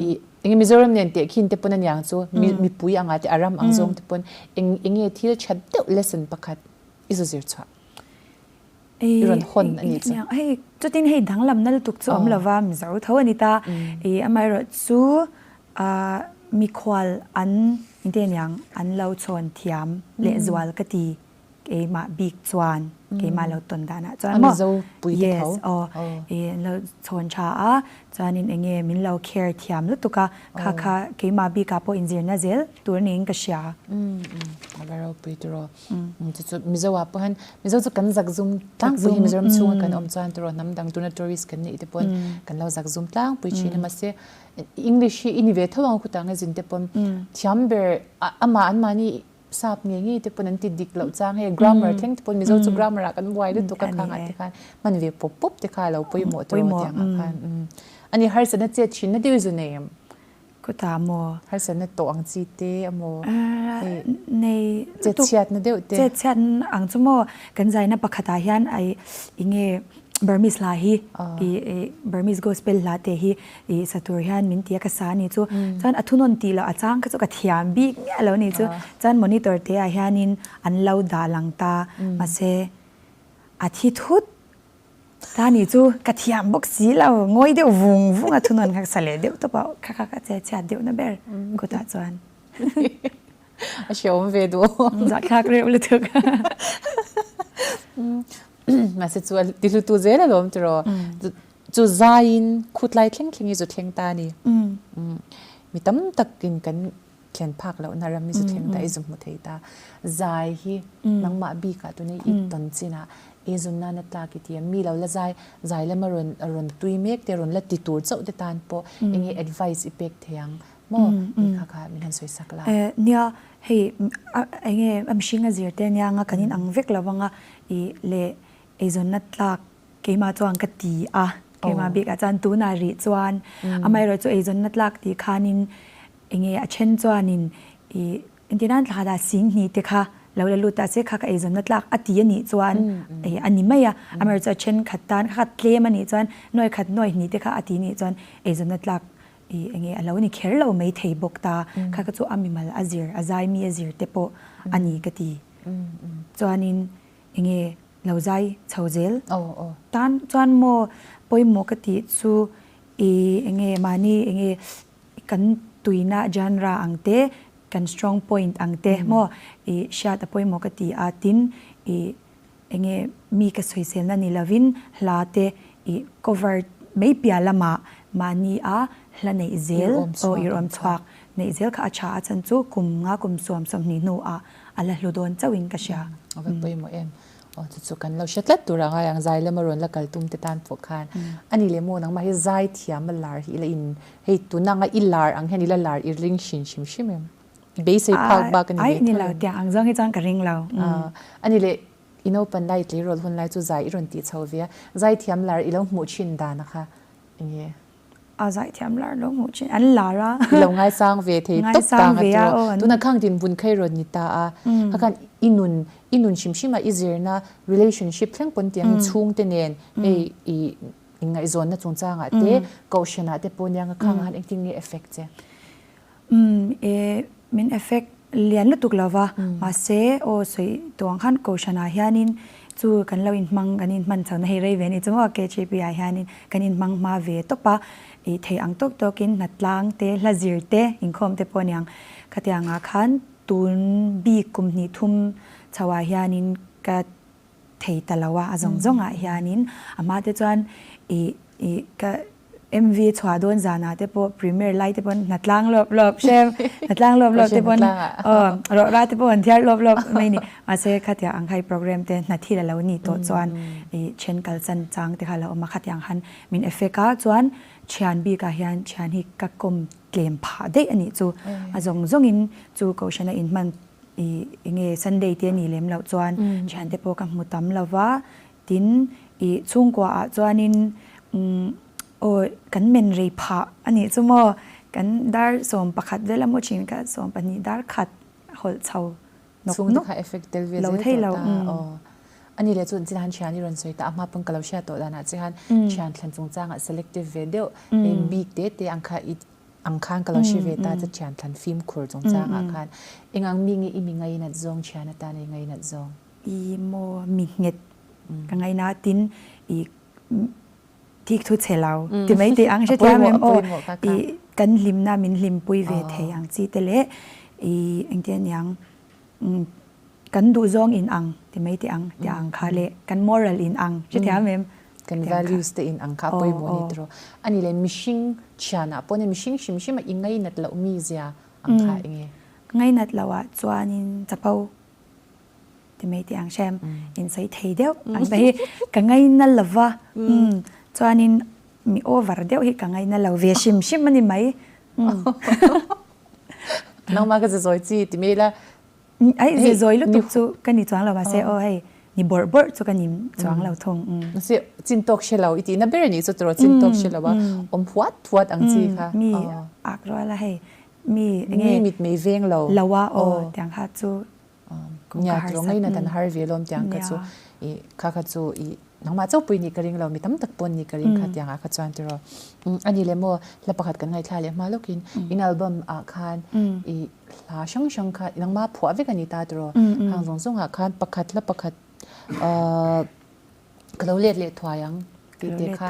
i enge Mizoram nen tehkhin te pawn a niang chu mipui anga te a ram ang zawng te pawn eng enge thil that deuh lesson pakhat i zu zir chhuah. I rawn hawn a nih chu. Hei chutin hei danglamna lutuk chu awm lova Mizo tho a ni ta. I amaherawh chu mikhual an engtin aniang an lo chhawn thiam lehzual ka ti keimah bik chuan keimah lo tawn danah chuan maw. A Mizo pui te tho. Yes aw i an lo chhawn tha a chuanin enge min lo care thiam lutuk a kha kha keimah bikah pawh inzirna zel tur niin ka hria. A va ropui tiraw. Chu chu Mizo ah pawh hian Mizo chu kan zakzum tlangpui hi Mizoram chhunga kan awm chuan tiraw hnam dang tuna tourist kan nih te pawn kan lo zakzum tlangpui thin a mahse English hi i ni ve tho ang khutang a zin te pawn thiam ber amah an mahni sap ngei ngei te pawn an ti dik loh chang hei grammar thleng te pawn Mizo chu grammar ah kan buai lutuk a khang ah te khan hman ve pawp pawp te kha a lo pawimawh tiraw tiang ah khan ani harsatna chet thin na deuh zu nei em? Khutah maw? Harsatna tawh ang chi te a maw? Hei nei chetchhiatna deuh te. Chetchhiat ang chu maw? Kan zaina pakhatah hian ai enge Burmese hla hi i Burmese gospel hla te hi i sa tur hian min ti a ka sa a ni chu. Chuan a thunawn tih loh a chang kha chu ka thiam bik miah lo ni chu. Chuan monitor te ah hianin an lo dah lang ta mahse a thi thut Ta ni chu ka thiam bawk si lo, ngawi deuh vung vung a thunawn kha ka sa leh deuh tawp a, kha kha ka che chhiat deuh na ber kutah chuan. A hreawm ve duh. Zahthlak reuh lutuk. Mahse chu a ti hlutu zel alawm tiraw. Chu zaiin khutlai thleng thleng hi zu thleng ta a ni. Mi tam takin kan thlen phak lohna ram i zu thleng ta, i zu hmu thei ta. Zai hi nangmah bikah tuna i tawn chinah i zun nana tlak i ti a, mi lo la zai, zai lama rawn rawn tui mek te, rawn la ti tur chauh te tan pawh eng nge advice i pek thei ang maw? Tih kha kha min han sawi sak la. Nia, hei eng nge a mihring a zir te ania anga kan inang vek lo anga i leh eizawnna tlak Keimah chuan ka ti a, keimah bikah chuan tunah rih chuan amaherawhchu eizawnna tlak tih khanin enge a then chuanin ih engtin thla dah singhnih te kha lo la lut ta se kha ka eizawnna tlak a ti a nih chuan ih a ni mai a, amaherawhchu a thenkhat tan kha tlem a nih chuan nuai khat nuai hnih te kha a ti a nih chuan eizawnna tlak ih enge a lo ni kher lo mai thei bawk ta, kha kha chu a mimal a zir a zaimi a zir te pawh a ni ka ti. Chuanin enge lo zai chho zel tan chuan maw pawimawh ka tih chu i enge mahni enge kan tuina genre ang te kan strong point ang te maw i hriat a pawimawh ka ti a tin i enge mi ka sawiselna ni lovin hla te i cover mai piah lamah mahni a hla neih zel aw irawm chhuak neih zel kha a tha a chhan chu kum nga kum suam 20 hnuah a la hlu dawn chauhin ka hria. A va pawimawh em. Aw chu chu kan lo hre tlat tur a ngai ang zai lama rawn la kal tum te tan pawh khan ani leh maw nangmah hi zai thiam a lar hi ila in hei tuna anga i lar ang hian ila lar i ring hrin hrim hrim em? Beisei phak bak a ni ve tho em? Ai ni lo tiang ang zawng hi chuan ka ring lo. Ani leh i naupan lai tleirawl hun lai chu zai i rawn tih chho ve a, zai thiam lar i lo hmuh thin dan a kha enge? A zaithiam lar lo hmuh thin an lar a. I lo ngaisang ve thei tawp tang a tiraw. Tuna khang din vun khai rawn ni ta a. Kha khan i nun i nun hrim hrim a i zirna relationship thleng pawn tiang in chhungte nen hei i inngaihzawnna chungchangah te kohhranah te pawh nia nga khang ah khan engtin nge effect che? Umm e min effect lian lutuk lo va, mahse aw sawi tawh ang khan kohhranah hianin chu kan lo inhmang kan inhman chho na hei rei ve a ni chu maw KGP ah hianin kan inhmang hma ve tawp a, ih theih ang tawk tawkin hnatlang te hla zir te inkhawm te pawh a niang khatiangah khan tun bik kum hnih thum chho ah hianin ka thei ta lo a, a zawng zawngah hianin a hma te chuan ih ih ka MV chhuah dawn zanah te pawh premiere lai te pawn hnatlang lawp lawp hrem hnatlang lawp lawp te pawn aw rawhra te pawh an thiar lawp lawp mai ni mahse khatiang ang kha i program te hna thil a lo ni tawh chuan ih then kalsan chang te kha a lo awm a khatiang khan min effect a chuan thian bikah hian thian hi ka kawm tlem phah daih a nih chu a zawng zawngin chu kohhran a inhman ih enge Sunday te a nih lem loh chuan thiante pawh ka hmu tam lo va Tin, ih chhungkua ah chuanin umm aw kan men rei phah a nih chu maw, kan dar 11 vel a maw thin ka 12 dar khat hawlh chho nawk nawk lo thei lo. A ni leh chu chihan thian i rawn sawi ta a hma pawn ka lo hriat tawh danah che khan thian thlan chungchangah selective ve deuh bik te te ang kha i ang khan ka lo hre ve ta che thian thlan fimkhur chungchangah khan eng ang mi nge i mi ngainat zawng thian atana i ngainat zawng? I maw mi nghet ka ngaina tin i thik thu chhe lo ti mai teh ang hrethiam em aw i kan hlimna min hlimpui ve thei ang chi te leh i engtin aniang kan duhzawng in ang ti mai teh ang ti ang kha leh kan moral in ang hrethiam em kan values te in ang kha a pawimawh ni tiraw ani leh mihring thianah pawh nia mihring hrim hrim a i ngainat loh mizia ang kha enge ngainat loh ah chuanin chapo Ti mai teh ang hrem in sawi thei deuh ang te hi ka ngaina lo va chuanin mi over deuh hi ka ngaina lo ve hrim hrim a ni mai. Nangmah ka ze zawi chi ti mai ila. Ai ze zawi lutuk chu ka ni chuang lo mahse aw hei ni bawrh bawrh chu ka ni chuang lo thung. Mahse chin tawk hre lo i tihna ber a nih chu tiraw chin tawk hre lo a awm huat huat ang chi kha. Mi ak rual a hei mi enge mi mit mei veng lo. Lo a aw tiang kha chu Nia tiraw ngaina dan har ve lawm tiang kha chu i kha kha chu i nangmah chauh pui nih ka ring lo mi tam tak pawn nih ka ring kha tiang ah kha chuan tiraw ani leh maw hla pakhat kan ngaithla leh hma lawkin in album ah khan i hla hrang hrang kha nangmah phuah vek ani ta tiraw hang zawng zawng ah khan pakhat hla pakhat Ka lo let leh thuai ang tih te kha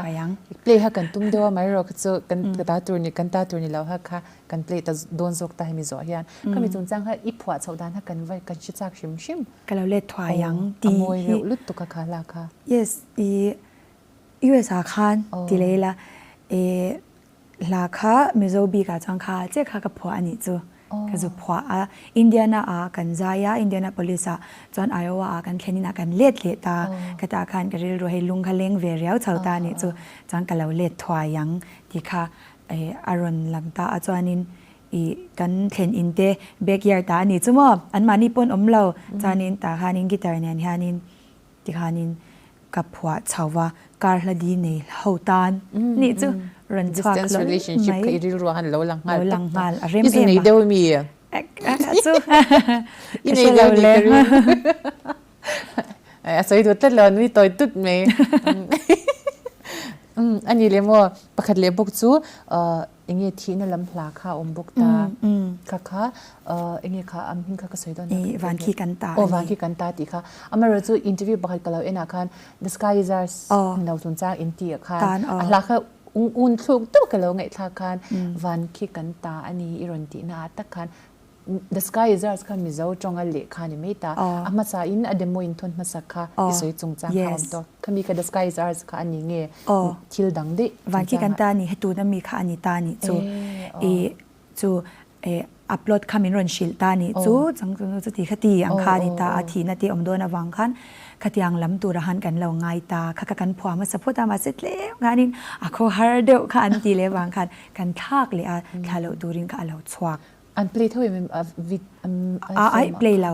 play kha kan tum deuh a mai erawh kha chu kan ka ta tur ni kan ta tur ni lo kha kha kan play ta dawn zawk ta hemi zawh hian khami chungchang kha i phuah chhoh dan kha kan va kan hre chak hrim hrim. Ka lo let thuai ang tih hi. A mawi reuh lutuk a kha hla kha. Yes i US ah khan ti leh ila i Hla kha Mizo bikah chuan kha chiah kha ka phuah a nih chu. Ka zu phuah a. Indiana ah kan zai a, Indianapolis ah chuan Iowa ah kan thlen inah kan let leh ta. Ka tah khan ka rilru hei lung kha leng ve riau chho ta a nih chu. Chuan ka lo let thuai ang tih kha a rawn lang ta a. Chuanin ih kan thlen in te backyard ah a nih chu maw? Anmahni pawn awm lo. Chuanin tah khanin guitar nen hianin Tikhanin ka phuah chho va, kar hla di nei ho tan nih chu rawn chhuak Distance relationship kha i rilru han lo lang nghal tawp ta. I zu nei deuh mi? Chu i nei deuh ni ka ring. A sawi duh tlat lo, nui tawi tut mai. A ni leh maw, pakhat leh bawk chu Enge thihna lam hla kha a awm bawk ta. Kha kha enge kha a hming kha ka sawi dawn a. Van khi kan ta. Aw van khi kan ta tih kha. Amaherawh chu interview pakhat ka lo en ah khan The sky is ours no chungchang in tih ah khan a hla kha un thluk deuh ka lo ngaihthlak khan van khi kan ta a ni i rawn tihna ah tak khan The sky is ours kha Mizo tawnga lehkha a ni mai ta. A hmasa in a demo in thawn hmasak kha i sawi chungchang kha a awm tawh. Khami kha the sky is ours kha a ni nge thil dang daih chungchang ah. Van khi kan ta a ni, he tuna mi kha a ni ta a nih chu. I chu upload kha min rawn hrilh ta a nih chu. Chang chu chuti kha ti ang kha a ni ta a, thihna te awm dawn avang khan. Khatiang lam tura han kan lo ngai ta kha kha kan phuah hmasa phawt a, mahse tlem khanin a khaw har deuh kha an ti leh vang khan kan thlak leh a, thla loh turin kha a lo chhuak. An play tho em a vid a ai play lo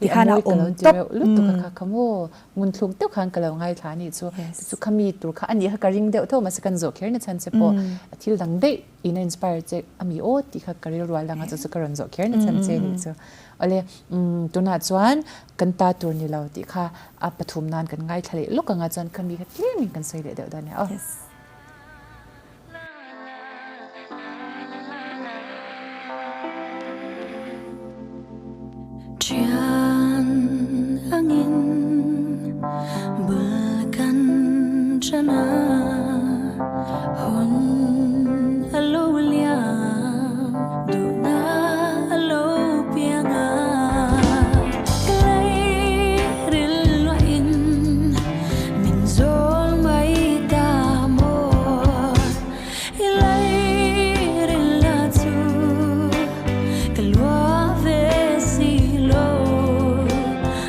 tikhan a awm tawp lutuk kha kha maw ngun thluk deuh khan ka lo ngaithla anih chu chu khami tur kha ani kha ka ring deuh tho mahse kan zawh kher na chhan che pawh thil dang daih in a inspire che ami aw tih kha ka rilrual dang a chu chu ka rawn zawh kher na chhan che anih chu awle tunah chuan kan ta tur ni lo tih kha a pathum nan kan ngaithla leh lawk anga chuan khami kha tlemin kan sawi leh deuh dawn nia aw. Thian angin bul kan tan a, hun a lo liam, duhna a lo piang a. Ka lei rilruahin Min zawl mai ta maw i leiril la chu ka lua ve si lo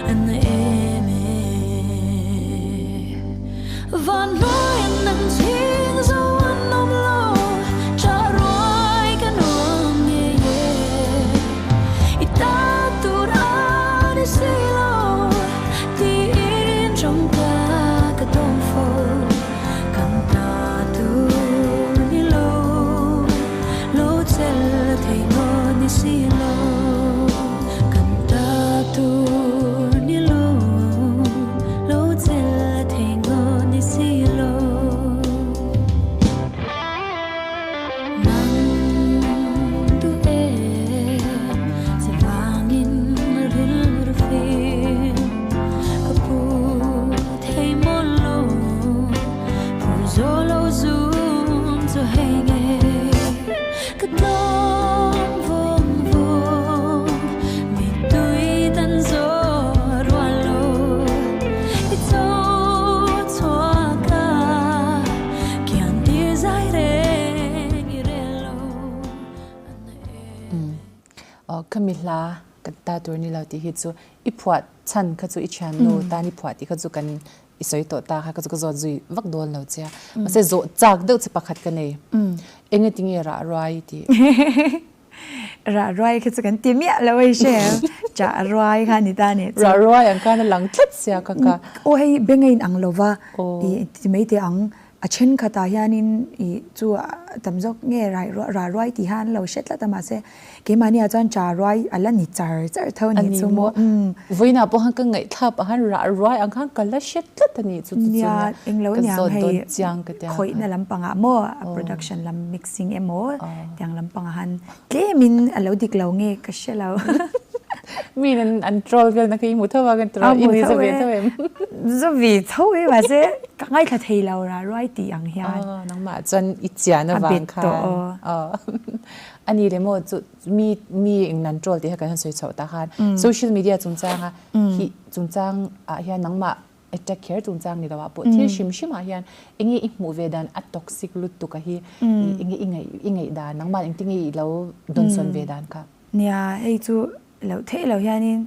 a na em e. Van hnuai an nang chhing zo an awm lo cha ruai ka nuam ngei e i ta tur a ni si lo. Tiin trong ta ka dawng fo, kan ta tur ni lo, lo chel thei ngaw ni si lo. Kan ta tur ni lo, lo chel thei ngaw ni si lo. Nang duh em che vangin rilru fim ka pu thei maw lo phur zo lo zum chu hei nge ka tlawm vawng vawng mittui tan zo rual lo i cho chhuak a Kian tir zai reng i rel lo a na em. Khami hla kan ta tur ni lo tih hi chu i phuah chhan kha chu i thiannu tan i phuah tih kha chu kan i sawi tawh ta kha chu ka zawt zui vak dawn lo che a. Mahse zawh chak deuh che pakhat ka nei. Engatinge rah ruai tih? Rah ruai kha chu kan ti miah lo ei hre em. Chah ruai kha ni ta nih chu. Rah ruai ang khan a lang tlat sia ka ka. Aw hei beng a in ang lo va i ti mai teh ang. A thenkhatah hianin i chu tam zawk nge rah ruai tih kha an lo hre tlat a mahse keimahni ah chuan chah ruai a la ni char char tho nih chu maw. Vawiinah pawh khan ka ngaihthlap ah khan rah ruai ang khan ka la hre tlat a nih chu chu chu nia ka zawt dawn chiang ka tia. Khawihna lampangah maw a production lam mixing emaw tiang lampangah han tlemin a lo dik lo nge ka hre lo. Mi in an troll vel na kha i hmu tho a kan ti rawh i ni za ve tho em? Za ve tho e mahse ka ngaithla thei lo ra ruai tih ang hian. Nangmah chuan i chian avang khan. A bet tawh aw. A ni le maw chu mi mi in an troll tih kha kan han sawi chhoh tah khan social media chungchanga hi chungchang ah hian nangmah Attack kher chungchang ni lo ah pawh thil hrim hrim ah hian enge i hmuh ve dan a toxic lutuk a hi enge i ngaih i ngaih dan nangmah engtin nge i lo dawnsawn ve dan kha? Nia, hei chu loh theih loh hianin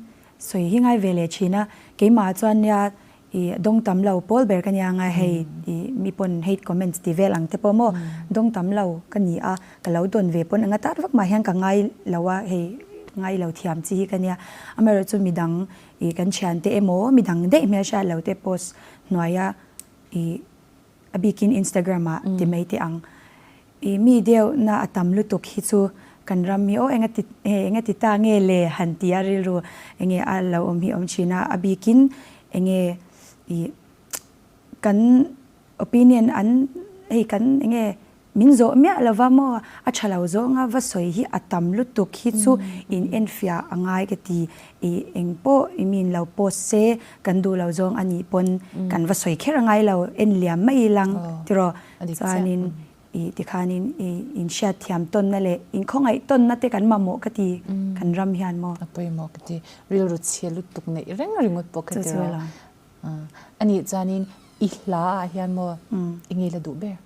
sawi hi ngai ve leh thin a, keimah chuan nia i dawng tam lo pawl ber ka nia nga hei i mi pawn hate comments ti vel ang te pawh maw dawng tam lo ka ni a, ka lo dawn ve pawn anga tat vak mah hian ka ngai lo a hei ngai lo thiam chi hi ka nia, amaherawhchu midang I kan thiante emaw midang daih hmelhriat lo te post hnuaia i a bikin Instagram ah ti mai teh ang. I mi deuhna a tam lutuk hi chu kan ram hi aw enga ti hei enga ti ta nge le han ti a rilru enge a lo awm hi awm thin a, a bikin enge i kan opinion an hei kan enge Min zawh miah lova maw a tha lo zawnga va sawi hi a tam lutuk hi chu in enfiah a ngai ka ti. I eng pawh i min lo post se kan duh lo zawng a nih pawn kan va sawi kher a ngai lo en liam mai ilang tiraw. Chuanin i tikhanin i in hriat thiam tawnna leh in khawngaih tawnna te kan mamawh ka ti kan ram hian maw. A pawimawh ka ti. Rilru chhia lutuk neih reng ringawt pawh ka ti rawh. A nih chuanin i hla ah hian maw i ngei la duh ber?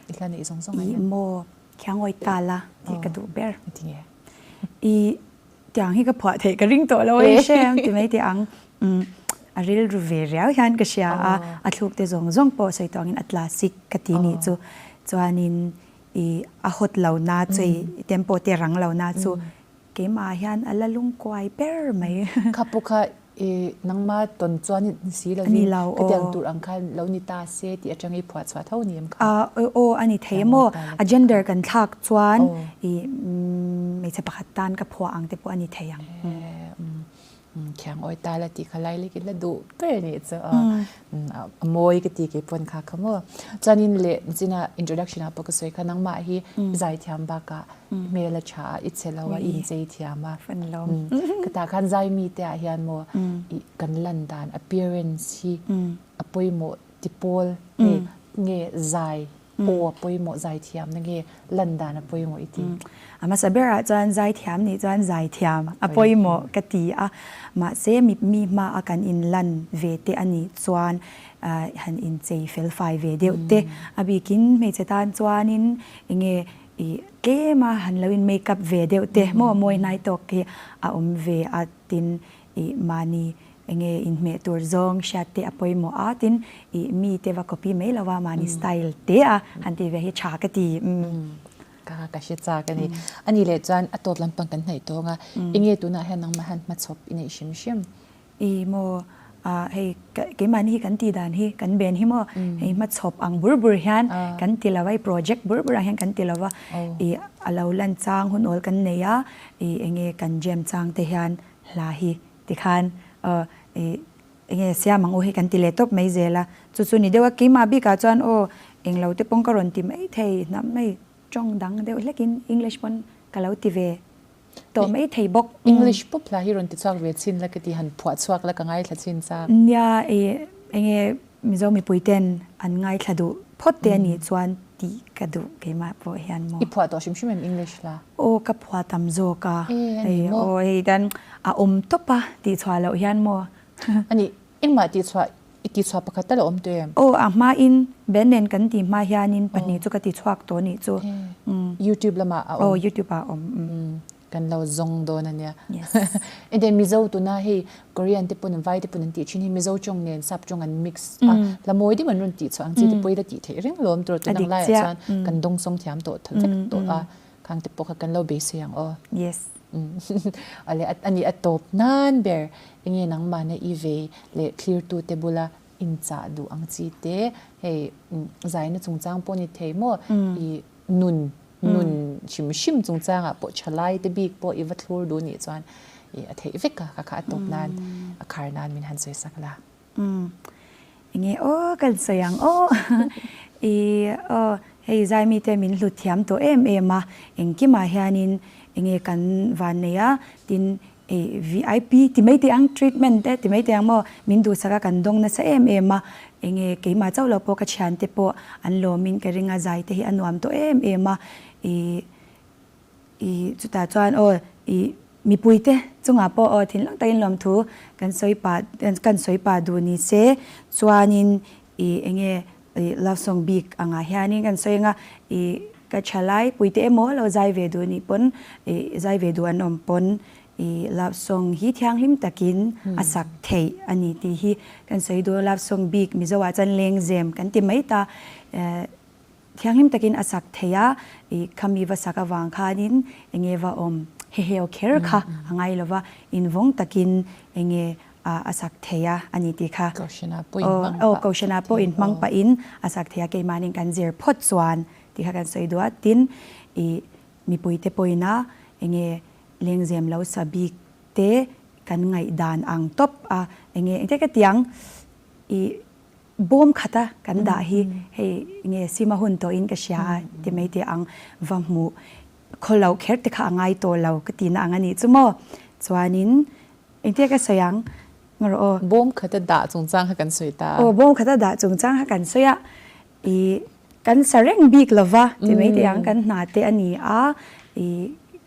I hla neih zawng zawng ah hian. I maw khiangawi ta la tih ka duh ber. Ti nge? I tiang hi ka phuah theih ka ring tawh lo a i hre em ti mai teh ang. a rilru ve riau hian ka hria a, a thluk te zawng zawng pawh sawi tawh angin a classic ka ti nih chu. Chuanin i a hot lo na chu i tempo te rang lo na chu keimah hian a la lungkuai ber mai. Kha pawh kha i nangma tawn chuan ni si lovin khatiang tur ang khan lo ni ta se tih atanga i phuah chhuah tho ni em kha? Aw a ni thei maw? A gender kan thlak chuan i hmeichhe pakhat tan ka phuah ang te pawh a ni thei ang. Thiang awi ta la tih kha lai lek in la duh ber nih chu a mawi ka ti kei pawn kha kha maw. Chuanin leh nichina introduction ah pawh ka sawi kha nangmah hi zaithiam bakah hmel a tha a, i che lo a, i inchei thiam a. Ka tah khan zai mite ah hian maw i kan lan dan appearance hi a pawimawh ti pawl nge nge zai aw a pawimawh zaithiam na nge lan dan a pawimawh i ti? A hmasa berah chuan zaithiam nih chuan zaithiam a pawimawh ka ti a, mahse mi mi hmaa kan inlan ve te a nih chuan han inchei felfai ve deuh te a bikin hmeichhe tan chuanin enge i tlema han lo in make up ve deuh te maw mawi hnai tawk hi a awm ve a tin i mahni Enge inhmeh tur zawng hriat te a pawimawh a, tin ih mi te va copy mai lo a, mahni style te a han tih ve hi tha ka ti. Ka ka hre chak a ni. A nih leh chuan a tawp lampang kan hnaih tawng a, enge tunah hian nangmah hian hmachhawp i neih hrim hrim? I maw ah hei keimahni hi kan tih dan hi kan ben hi maw hei hmachhawp ang bur bur hian kan ti lo a, i project bur bur ang hian kan ti lo a, ih a lo lan chang hun awl kan nei a, ih enge kan jam chang te hian hla hi Tikhan aw i enge siam ang u hi kan ti leh tawp mai zel a, chu chu ni deuh a, keimah bikah chuan aw englo te pawn ka rawn ti mai thei hnam hei tawng dang deuh hlekin English pawn ka lo ti ve tawh mai thei bawk. English pawp hla hi rawn ti chhuak ve chhin la ka ti, han phuah chhuak la ka ngaithla chhin chak. Nia i enge Mizo mipui ten an ngaithla duh phawt te anih chuan tih ka duh keimah pawh hian maw. I phuah tawh hrim hrim em English hla? Aw ka phuah tam zawk a. E a ni maw? Aw hei tan a awm tawp a tih chhuah loh hian maw. A nih engmah tih chhuah i tih chhuah pakhat tal a awm tawh em? Aw a hma in Ben nen kan tih hma hianin pahnih chu ka ti chhuak tawh nih chu. YouTube lamah a awm? Aw YouTube ah a awm. Kan lo zawng dawn a nia. Ente Mizo tuna hei Korean te pawn vai te pawn an tih thin hi Mizo tawng nen sap tawng an mix a la mawi deuh an rawn tih chhuah ang chi te pawh i la tih theih reng alawm tur tun ang laiah chuan kan dawng sawng thiam tawh vek tawh a khang te pawh kha kan lo beisei ang aw. Yes. Awle a nih a tawp nan ber enge nangmahna i vei leh thlirtu te bula inchah duh ang chi te hei zaina chungchang pawh ni thei maw i nun nun hrim hrim chungchangah pawh thalai te bik pawh i va thlur duh nih chuan i a theih vek a, ka kha a tawp nan a khar nan min han sawi sak la. Umm enge aw kan sawi ang aw i aw hei zai mite min hlut thiam tawh em em a engkimah hianin enge kan van nei a tin Ei vip ti mai teh ang treatment te ti mai teh ang maw min duhsak a kan dawng nasa em em a enge keimah chauh lo pawh ka thian te pawh an lawm in ka ring a zai te hi a nuam tawh em em a i i chutah chuan aw i mipui te chungah pawh aw thinlung takin lawmthu kan sawi pah kan sawi pah duh ni se chuanin i enge I love song bik angah hianin kan sawi anga i ka thalai puite emaw lo zai ve duh nih pawn i zai ve duh an awm pawn i love song hi thianghlim takin a sak theih a ni tih hi kan sawi duh a, love song bik Mizo ah chuan lengzem kan ti mai ta thianghlim takin a sak theih a i khami va sak avang khanin enge va awm heheu kher kha a ngai lova invawng takin enge a sak thei a a ni tih kha. Kohhranah pawh inhmang pah. Aw, kohhranah pawh inhmang pahin a sak thei a, keimahniin kan zir phawt chuan tih kha kan sawi duh a. Tin, ih mipuite pawhin a enge lengzem lo sa bik te kan ngaihdan ang tawp a, enge engtia ka ti ang, ih bawm khata kan dah hi hei enge sima hun tawhin ka hria a ti mai teh ang va hmuh khaw loh kher te kha a ngai tawh lo ka tihna ang a nih chu maw. Chuanin Engtia ka sawi ang? Nga rawh aw. Bawm khata dah chungchang kha kan sawi ta. Aw, bawm khata dah chungchang kha kan sawi a. I kan sa reng bik lo va, ti mai teh ang, kan hna te a ni a. I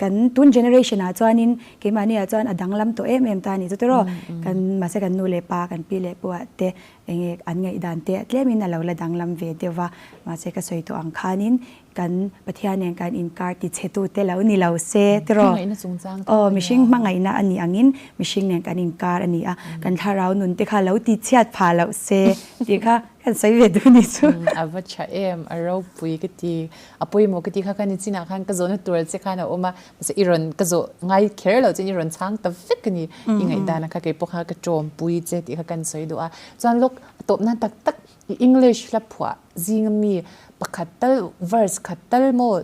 kan tun generation ah chuanin keimahni ah chuan a danglam tawh em em ta a ni chu tiraw. Kan mahse kan nu leh pa, kan pi leh pu ah te Enge an ngaihdan te tlemin a lo la danglam ve deuh va, mahse ka sawi tawh ang khanin kan Pathian nen kan inkar ti chhe tu te lo ni lo se tiraw? Hmangaihna chungchang tho Aw, a nia. mihring hmangaihna a nih angin mihring nen kan inkar a ni a, kan thlarau nun te kha lo ti chhiat phah loh se tih kha kan sawi ve duh ni chu. A va tha em, a ropui ka ti, a pawimawh ka ti kha kha ni chinah khan ka zawhna tur che khan a awm a, Mahse i rawn ka zawh ngai kher lo chuan i rawn chhang ta vek a ni. I ngaihdan a kha kei pawh kha ka tawmpui che tih kha kan sawi duh a. Chuan lawk a tawp nan tak tak i English hla phuah zinga mi pakhat tal verse khat tal maw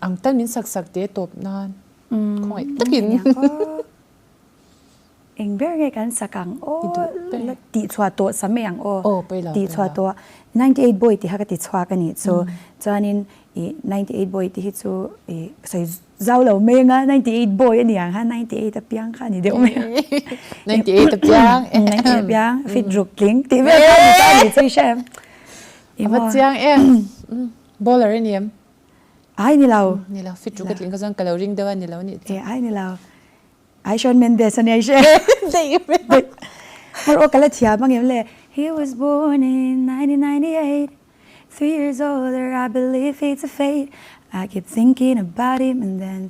ang tal min sak sak te tawp nan khawngaih takin. Eng ber nge kan sak ang aw la tih chhuah tawh sa mai ang aw tih chhuah tawh 98 boy tih kha ka ti chhuak a nih chu chuanin i 98 boy tih hi chu i sawi zau lo mai anga 98 boy a ni ang kha 98 apiang kha a ni deuh mai a 98 apiang 98 apiang fit ruk tling tih vel kha a ni ta a nih chu i hre em a va chiang em bowler a ni em ai ni lo ni lo fit ruk a tling kha chuan ka lo ring deuh a ni lo nih chu ai ni lo Ai Shawn Mendes a nia i hre. Daih. Mar aw ka la thiam ang em le. He was born in 1998 Three years older I believe it's a fate I keep thinking about him and then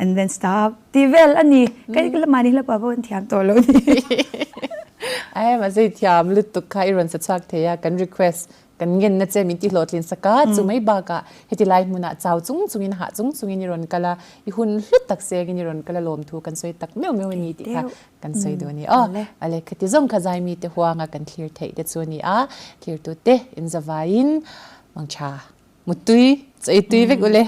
and then stop tih vel a ni. Ka la mahni hla pah pawh kan thiam tawh lo ni. Ai mahse i thiam lutuk kha i rawn sa chhuak thei a kan request Kan ngenna che min tihlawhtlin sak a, chu mai bakah heti lai hmunah chau chung chungin hah chung chungin i rawn kal a, i hun hlut tak sengin i rawn kal a lawmthu kan sawi tak meuh meuh a ni tih kha kan sawi duh a ni. Aw, ale khati zawng kha zaimi te huanga kan thlir theih te chu a ni a, thirtu te inzavaiin mangtha muttui chawi tui vek ule.